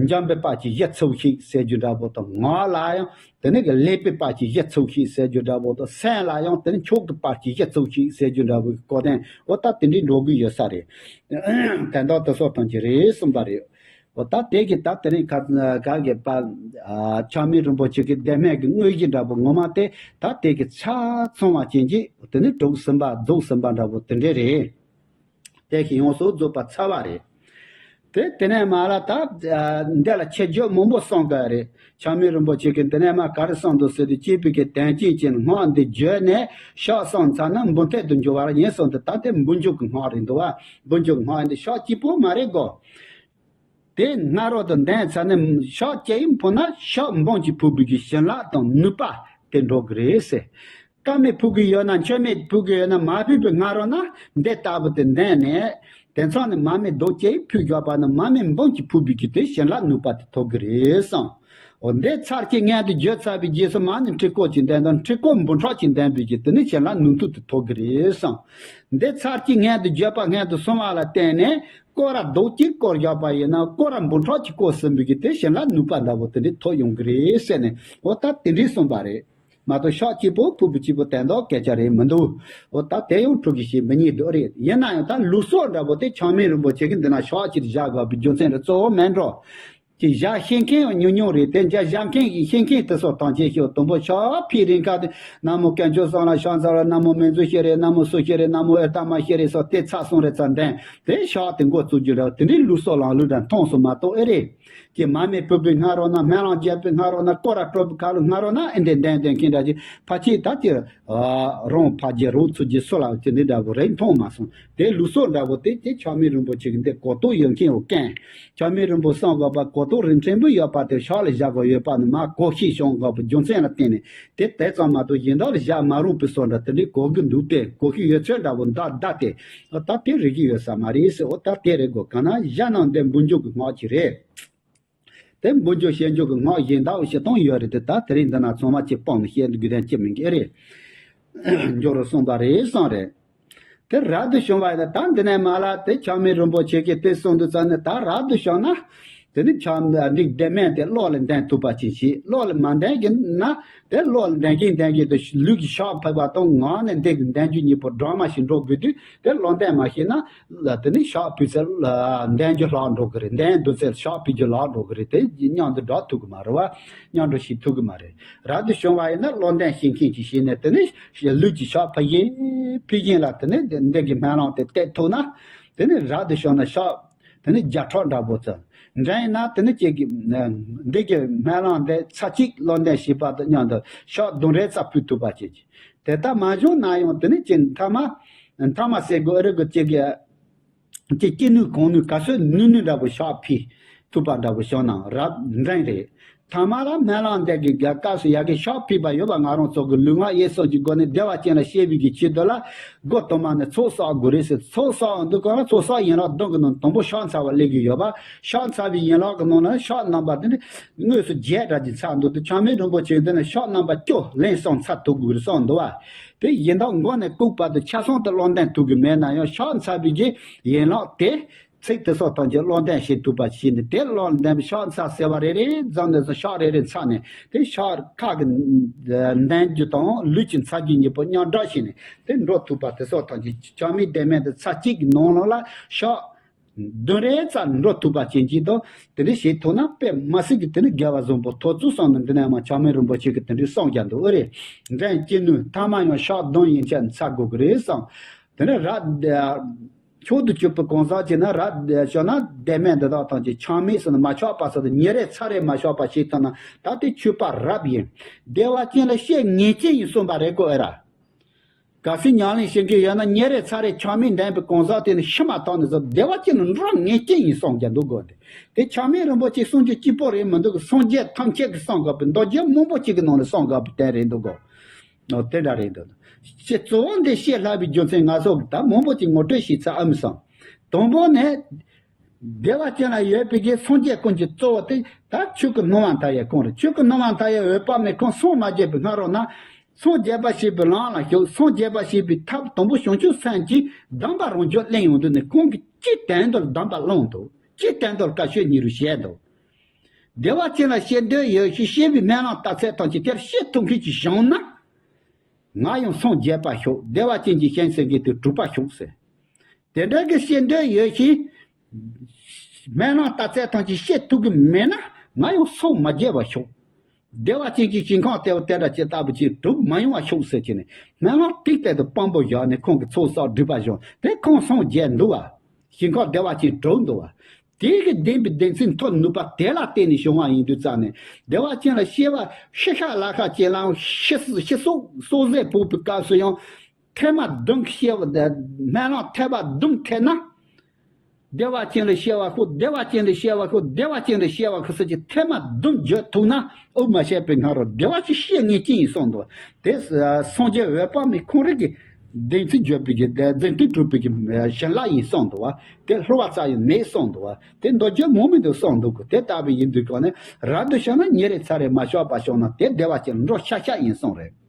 འཇམ་པའི་དཔལ་གྱི་གཞི་ཚུགས་ཤིག་ཟེར་རྒྱུ་འདྲ་པོ་དང་ངག་ལ་ཡང་དེ་ནས་གི་ལེགས་པའི་དཔལ་གྱི་གཞི་ཚུགས་ཤིག་ཟེར་རྒྱུ་འདྲ་པོ་དང་སེམས་ལ་ཡང་དེ་ནས་མཆོག་གི་དཔལ་གྱི་གཞི་ཚུགས་ཤིག་ཟེར་རྒྱུ་འདྲ་པོ་གི་གོ་དོན་འོ་ད་དེ་འདྲའི་འགྲོ་གི་ཡོད་ས་རེད། དོན་དག་དེ་ཚོ་ཐམས་ཅད་རེད་གསུངས་པ་རེད། འོ་ད་དེ་གི་ད་དེ་རིང་ཁ་ག་གི་པ་ཆགས་མེད་རིན་པོ་ཆེ་གི་བདེན་མེད་ཀྱི་དངོས་གཞི་འདྲ་པོ་ངོ་མ་དེ་ད་དེ་གི་ཆ་ཚང་བ་ཅན་གྱི་དེ་ནས་གྲུབ་ཟིན་པ་རྫོགས་ཟིན་པ་འདྲ་པོ་དེ་འདྲས་རེད། དེ་བཞིན་ཡོངས་སུ་རྫོགས་པ་ཚར་བ་རེད། དེ་དེ་ནས་མ་ལ་ད་འདི་ལ་ཆེ་བརྗོད་མང་པོ་གསུང་དགོས་རེད། ཆགས་མེད་རིན་པོ་ཆེ་གིས་འདི་ནས་མ་ག་རེ་གསུངས་འདུག་ཟེར་དུས་སྐྱེས་བུ་གི་དོན་སྐྱེད་ཅན་སྔགས་འདི་བརྗོད་ནས་ཕྱག་གསུམ་ཚར་ན་འབུམ་ཐེར་དུ་འགྱུར་བ་ཡིན་གསུངས་ཏེ་ད་དེ་འབུམ་འགྱུར་གྱི་སྔགས་རེད་འདུག་བ། འབུམ་འགྱུར་སྔགས་འདི་ཕྱག་གཅིག་པོ་མ་རེད་གོ། དེ་སྔ་རོལ་དུ་འདོན་ཚར་ནས་ཕྱག་གཅིག་ཕུལ་ན་ཕྱག་འབུམ་གྱིས་ཕུལ་བའི་གི་བྱིན་རླབས་དང་ནུས་པ་དེ་འགྲོ་གི་རེད་ཟེར། ཀ་མེད་ཕུལ་གི་ཡོད་ན་མཆོད་མེད་ཕུལ་གི་ཡོད་ན་མ་ཕུལ་བའི་སྔ་རོལ་ན་འདི་ལྟ་བུ་དེ་འདོན་ནས་དེ་ཚང་ནས་མ་མེད་རྡོ་རྗེ་ཕུལ་བརྒྱབ་པ་ན་མ་མེད་འབུམ་གྱིས་ཕུལ་བའི་གི་དེ་བྱིན་རླབས་ནུས་པ་དེ་ཐོབ་གི་རེད་བསམ། འོ་འདི་ཚར་གཅིག་སྔོན་དུ་བརྗོད་ཚར་བའི་རྗེས་སུ་མ་ནི་ཁྲི་སྐོར་གཅིག་འདོན་དང་ཁྲི་སྐོར་འབུམ་ཕྲག་གཅིག་འདོན་པའི་གི་དེ་ནི་བྱིན་རླབས་ནུས་མཐུ་དེ་ཐོབ་གི་རེད་བསམ། འདི་ཚར་གཅིག་སྔོན་དུ་བརྗོད་པ་སྔོན་དུ་སོང་བ་ལ་བརྟེན་ནས་སྐོར་ར་རྡོ་གཅིག་སྐོར་བརྒྱབ་པ་ཡིན་ན་སྐོར་ར་འབུམ་ཕྲག་གཅིག་སྐོར་ཟིན་པའི་གི་དེ་བྱིན་རླབས་ནུས་པ་འདྲ་བོ་དེ་འདྲ་ཐོབ་ཡོང་གི་རེད་ཟེར་ནས་འོ་ད་དེ་འདྲའི་གསུངས་པ་རེད། མ་གཏོགས་ཕྱག་གཅིག་པོ་ཕུལ་བུ་གཅིག་པོ་དོན་དག་སྐད་ཆ་རེད་མི་འདུག་འོ་ད་དེ་ཡང་འཁྲུག་གི་ཞིག་མི་ཉིད་འདུག་རེད། ཡིན་ན་ཡང་ད་ལུགས་སྲོལ་འདྲ་བོ་དེ་ཆགས་མེད་རིན་པོ་ཆེ་གི་འདི་ན་ཕྱག་གཅིག་བཞག་དགོས་པའི་རྒྱུ་མཚན་རེད་གཙོ་བོ་མེད་འགྲོ། ཅིག་བཞག་ཤེས་མཁན་ཡང་ཉུང་ཉུང་རེད་དེ་འཇའ་བཞག་མཁན་གྱི་ཤེས་མཁན་དེ་ཚོ་དང་ཅན་ཤོག་དུམ་བུ་ཕྱག་ཕྱིའི་རིང་ཁ་དེ་ན་མོ་དཀོན་མཆོག་གསུམ་ལ་ཕྱག་འཚལ་ལོ། ན་མོ་མི་འཇུག་ཤེས་རེད། ན་མོ་སུ་ཤེས་རེད། ན་མོ་ཨེ་ཏ་མ་ཤེས་རེད་སོགས་དེ་ཚར་སོང་རེད་ཚར་འདོན་དེ་ཕྱག་དེ་འགོ་བཙུགས་རྒྱུ་རེད། དེ་འདྲའི་ལུགས་སྲོལ་ལམ་ལུགས་དང་མཐོང་སོང་མ་གཏོགས་ཨེ་རེད། ཀྱི་མ་མེད་ཕུལ་བུའི་སྔ་རོལ་ན་སྨོན་ལམ་རྒྱབ་པའི་སྔ་རོལ་ན་སྐོར་ར་སྤྲོ་བའི་ཁ་ལོ་སྔ་རོལ་ན་ཨེ་འདྲས་འདོན་འདོན་མཁན་འདྲ་ཅིག་ཕ་ཆེ་ད་དེ་རང་ཕ་རྒྱལ་རང་ཚུགས་ཀྱི་སུ་ལ་དེ་འདྲ་འདྲ་པོ་རེད་མཐོང་མ་སོང་། དེ་ལུགས་སྲོལ་འདྲ་པོ་དེ་དེ་ཆགས་མེད་རིན་པོ་ཆེ་གི་འདི་གོ་རྟོགས་ཡོད་མཁན་ཡོད་མཁན། ཆགས་མེད་རིན་པོ་གསུང་དགོས་པ་གོ་རྟོགས་རིན་ཕྲན་བུ་ཡོད་པ་དེ་ཕྱག་ལ་བཞག་དགོས་ཡོད་པ་ནི་མ་གོ་ཤེས་བྱུང་དགོས་པའི་རྒྱུ་མཚན་ལ་བརྟེན་ནས་དེ་དེ་ཙམ་མ་གཏོགས་གཞན་དག་ལ་བཞག་མ་རུང་བའི་སོགས་འདྲ་དེ་འདྲའི་གོ་གི་འདུག་སྟེ་གོ་གི་ཡོད་ཚོད་འདྲ་པོ་འདའ་འདའ་སྟེ་ད་དེ་རིག་གི་ཡོད་ས་མ་རེད་ཟེར། འོ་ད་དེ་རེད་གོ་གང་ན་བཞག་ན་འདི་འབུམ་འགྱུར་གྱི་སྔགས་ཅིག་རེད། དེ་འབུམ་འགྱུར་བྱེད་འགྱུར་གྱི་སྔགས་གཞན་དག་བཞི་སྟོང་ཡོད་རེད་དེ་ད་དེ་རིང་འདི་ན་ཚང་མ་ཅིག་སྤངས་ནས་བཤད་དགོས་དོན་ཅི་མིན་གྱི་རེད། འགྱུར་རུ་གསུངས་པ་རེད་གསུངས་རེད། དེ་རབ་ཏུ་བྱུང་བ་ཡིན་ན་ད་འདི་ནས་མ་ལ་དེ་ཆགས་མེད་རིན་པོ་ཆེ་གིས་དེ་གསུངས་དུས་ཙམ་ནས་ད་རབ་ཏུ་བྱུང་ན་དེ་ནི་ཆགས་འདི་བདེན་མེད་དེ་བློ་ལ་འདོན་ཐུབ་པ་ཅིག་བྱེད། བློ་ལ་མ་འདོན་གྱི་ན་དེ་བློ་ལ་འདོན་གྱིན་འདོན་གྱིན་དུ་ལུས་ཀྱི་ཕྱག་ཕེབས་པ་དང་ངག་ནས་འདི་གི་འདོན་རྒྱུ་གཉིས་པོ་སྦྲགས་མ་ཞིག་འགྲོ་དགོས་དུས་དེ་བློ་འདོན་མ་ཤེས་ན། ལ་དེ་ནི་ཕྱག་ཕུལ་ཚེ་ལ་འདོན་རྒྱུ་ལྷག་འགྲོ་གི་རེད། འདོན་འདུག་ཚེ་ཕྱག་ཕུལ་རྒྱུ་ལྷག་འགྲོ་གི་རེད། དེ་མཉམ་དུ་སྦྲགས་ཐུབ་གི་མ་རེད་བ། མཉམ་དུ་བྱེད་ཐུབ་གི་མ་རེད། རབ་ཏུ་བྱུང་བ་ཡིན་ན་བློ་འདོན་ཤེས་མཁན་གྱིས་བྱས་ནས་དེ་ནི་ལུས་ཀྱི་ཕྱག་ཕུལ་བཞིན་ཕུལ་བཞིན་ལ་དེ་ནི་འདི་གི་སྨོན་ལམ་དེ་གཏད་ཐུབ་ན་དེ་ནི་རབ་ཏུ་བྱུང་ན་ཕྱག་དེ་ནི་བརྒྱ་ཕྲག་འདྲ་པོ་ཙམ་འདྲ་ཡིན་ན་དེ་ནི་ཅིག་གི་འདི་གི་སྨོན་ལམ་དེ་ཚར་གཅིག་བློ་འདོན་བྱས་པ་དང་མཉམ་དུ་ཕྱག་བདུན་རེ་ཙམ་ཕུལ་ཐུབ་པ་བྱེད་ཀྱི། དེ་ལྟར་མ་བྱུང་ན་ཡང་དེ་ནི་ཅིག་མཐའ་མ་མཐའ་མ་ཟེར་དགོས་ཨ་རི་གི་ཅིག་གི་ཅིག་ཅི་ནུས་གང་ནུས་ག་ཚོད་ནུས་ནུས་འདྲ་པོ་ཕྱག་ཕུལ་ཐུབ་པ་འདྲ་པོ་བྱུང་ན་རབ་འབྲིང་རེད། ཐ་མ་ལ་སྨོན་ལམ་འདེབས་ཀྱི་རྒྱ་སྐབས་སུ་ཡ་གི་ཕྱག་ཕུལ་བ་ཡོད་པ་ང་རང་ཚོ་གི་ལུས་ངག་ཡིད་གསུམ་གྱི་སྒོ་ནས་བདེ་བ་ཅན་ལ་སྐྱེ་བའི་གི་ཆེད་དུ་ལ་སྒོ་དུ་མ་ནས་ཚོགས་བསགས་དགོས་རེད་ཟེར། ཚོགས་བསགས་འདུག་ག་ན་ཚོགས་བསགས་ཡན་ལག་བདུན་གྱི་ནང་དང་པོ་ཕྱག་འཚལ་བ་སླེབས་ཀྱི་ཡོད་པ། ཕྱག་འཚལ་བའི་ཡན་ལག་གི་ནང་ན་ཕྱག་རྣམ་པ་དེ་ནི་དངོས་སུ་བརྒྱད་འདྲ་ཅིག་འཚལ་འདུག་དུས་ཆགས་མེད་རིན་པོ་ཆེ་འདི་ནི་ཕྱག་རྣམ་པ་བཅུ་ལན་གསུམ་འཚལ་ཐུབ་དགོས་རེད་གསུངས་འདུག་བ། དེ་ཡིན་དང་མགོ་ནས་ལྐུགས་བར་དུ་ཆ་ཚང་དུ་བློ་འདོན་ཐུབ་ཀྱི་མེད་ན་ཡང་ཕྱག་འཚལ་བའི་གི་ཡན་ལག་དེ། ཚིག་དེ་སོགས་ཐམས་ཅད་བློ་ལྡན་ཞིག་ཐུག་པ་ཞིག་ནི་དེ་བློ་ལྡན་པའི་ཕྱག་འཚལ་ཟེར་བ་རེ་རེ་འཛོམས་ནས་སོ་ཕྱག་རེ་རེ་འཚལ་ནས་དེ་ཕྱག་ཁ་གི་འདོན་རྒྱུ་དང་ལུས་ཀྱི་འཚལ་རྒྱུ་གཉིས་པོ་མཉམ་སྦྲགས་བྱས་ནས་དེ་འགྲོ་ཐུབ་པ་དེ་སོགས་ཐམས་ཅད་ཆགས་མེད་བདེན་མེད་དེ་ཚར་གཅིག་གི་ནང་ལོགས་ལ་ཕྱག་བདུན་རེ་ཙམ་འགྲོ་ཐུབ་པ་ཅན་གྱིས་དང་དེ་འདྲ་བྱེད་ཐུབ་ན་དཔེ་མ་སྲིད་ཀྱི་དེ་ནི་དགེ་བ་བཟང་པོ་ཐོབ་ཚུལ་གསུངས་ནས་འདི་ནས་མ་ཆགས་མེད་རིན་པོ་ཆེ་གི་དེ་འདྲའི་གསུང་རྒྱ་འདུག་ཨེ་རེད། འདྲེན་ཅི་ནུས་ཐ་མ་ཡང་ཕྱག་བདུན་ཡན་ཆད་འཚལ་དགོས་ཀྱི་རེད་བསམ། དེ་ནས་རབ་མཆོག་ཏུ་གྱུར་པའི་གང་ཟག་ཅིག་ན་རབ་བྱུང་ན་བདེན་མེད་འདི་དག་ཐམས་ཅད་ཆགས་མེད་ཟེར་ན་མ་ཆགས་པ་ཟེར་ཏེ་ཉིན་རེ་ཚར་རེ་མ་ཆགས་པ་ཞིག་ཐོན་ན་ད་དེ་ཆོས་པ་རབ་ཡིན། བདེ་བ་ཅན་ལ་བཤད་ངེས་ཅན་ཡིན་གསུངས་པ་རེད་གོ་ཨེ་ར། གལ་སྲིད་ཉམས་ལེན་བྱེད་མཁན་ཡོད་ན་ཉིན་རེ་ཚར་རེ་ཆགས་མེད་འདྲེན་པའི་གང་ཟག་དེ་ནི་ཤི་མ་ཐག་ནས་ཟེར་བདེ་བ་ཅན་ལ་འགྲོ་ངེས་ཅན་ཡིན་གསུངས་ཀྱང་འདུག་གོ་དེ། དེ་ཆགས་མེད་རིན་པོ་ཆེ་གསུང་རྒྱུ་གཅིག་པོ་རེད་མི་འདུག་གི་སངས་རྒྱས་ཐམས་ཅད་ཀྱིས་གསུང་དགོས་པའི་མདོ་རྒྱུད་མང་པོ་གཅིག་གི་ནང་ནས་གསུང་དགོས་པའི་དོན་རེད་འདུག་གོ། ཨོ་དེ་འདྲ་རེད་འདུག་ཞེས་གཙོ་བོ་འདི་བཤད་སླ་བའི་རྒྱུ་མཚན་ང་ཚོ་གི་ད་མང་པོ་ཅིག་ངོ་སྤྲོད་བྱས་ཚར་ཨ་མི་སང་། དང་པོ་ནས། བདེ་བ་ཅན་ལ་ཡོད་པའི་གི་སངས་རྒྱས་ཀུན་གྱི་གཙོ་བོ་དེ་ད་ཆོས་སྐུ་སྣང་བ་མཐའ་ཡས་ཁོང་རེད། ཆོས་སྐུ་སྣང་བ་མཐའ་ཡས་འོད་དཔག་མེད་ཁོང་སངས་མ་རྒྱས་པའི་སྔ་རོལ་ན། སངས་རྒྱས་པ་ཞེས་པའི་ལམ་ལ་ཞུགས། སངས་རྒྱས་པ་ཞེས་པའི་ཐབས་དང་པོ་བྱང་ཆུབ་སེམས་ཀྱིས་གདམས་པ་རང་རྒྱུད་གླེང་ཡོང་དུས་ནས་ཁོང་གིས་ཅི་དོན་དུ་གདམས་པ་བླངས་འདུག་ཅི་དོན་དུ་བཀའ་ཆོས་ཉེ་རུ་བཤད་འདུག་བདེ་བ་ཅན་ལ་བཤད་འདོད་ཡོད་ཞེས་བཤད་པའི་སྨོན་ལམ་རྟགས་ཚད་ཐམས་ཅད་དེར་བཤད་ཐུབ་མཁན་ཅིག་བྱུང་ན། ང་ཡང་སངས་རྒྱས་པ་ཤོག་བདེ་བ་ཅན་གྱི་ཞིང་སེང་གེ་དེ་གྲུབ་པ་ཤོག་ཟེར། དེ་འདྲ་གི་བཤད་འདོད་ཡོད་ཞེས། སྨོན་ལམ་རྟགས་ཚད་ཐམས་ཅད་བཤད་ཐུབ་ཀྱི་མེད་ན་ང་ཡང་སངས་མ་རྒྱས་པ་ཤོག་བདེ་བ་ཅན་གྱི་ཞིང་ཁམས་དེ་བ་དེ་འདྲ་ཇི་ལྟ་བུ་ཅིག་གྲུབ་མ་ཡོང་བ་ཤོག་ཟེར་གྱི་ནས་སྨོན་ལམ་ཏིག་ཏའི་དུ་དཔང་པོ་བཞག་ནས་ཁོང་གི་ཚོགས་བསགས་སྒྲིབ་པ་སྦྱོང་དེ་ཁོང་སངས་རྒྱས་འདུག་བ། ཞིང་ཁམས་བདེ་བ་ཅན་གྲུབ་འདུག་བ། དེ་གི་བདེན་པའི་བདེན་ཚིག་མཐོ་ནུས་པ་དེ་ལ་བརྟེན་ནས་བྱུང་བ་ཡིན་དུས་ཙང་ནས་བདེ་བ་ཅན་ལ་སྐྱེ་བ་ཤི་ཤ་ལ་ཤ་ཅན་ལའང་ཤི་ཤི་སོགས་སོགས་ཟས་ཕོག་པའི་སྐབས་སུ་ཡང་ཐེངས་མ་བདུན་གྱི་སྐྱེ་བ་དེ་སྨོན་ལམ་ཐེངས་མ་བདུན་ཐེབས་ན། བདེ་བ་ཅན་ལ་སྐྱེ་བ་ཤོག་བདེ་བ་ཅན་ལ་སྐྱེ་བ་ཤོག་བདེ་བ་ཅན་ལ་སྐྱེ་བ་ཤོག་ཟེར་གྱི་ཐེངས་མ་བདུན་བརྗོད་ཐུབ་ན་དབུ་མ་བྱས་པའི་སྔ་རོལ་བདེ་བ་ཅིག་བཤད་ངེས་ཅན་ཡིན་གསུངས་འདུག་དེ་སངས་རྒྱས་འོད་དཔག་མེད་ཁོང་རང་གི་བདེན་ཚིག་བརྗོད་པའི་གི་བདེན་དོན་གྲུབ་པའི་གི་བྱིན་རླབས་ཡིན་གསུངས་འདུག་བ། དེ་སླུ་བ་རྩ་ཡི་མེད་གསུངས་འདུག་བ། དེ་མདོ་རྒྱུད་མང་མོས་འདུག་གསུངས་འདུག་གི་དེ་ལྟ་བུ་ཡིན་དུས་གང་ནས་རབ་ཏུ་བྱུང་ན་ཉིན་རེ་ཚར་རེ་མ་ཆགས་པ་བྱུང་ན་དེ་བདེ་བ་ཅན་འགྲོ་ཤ་ཤ་ཡིན་གསུངས་རེད།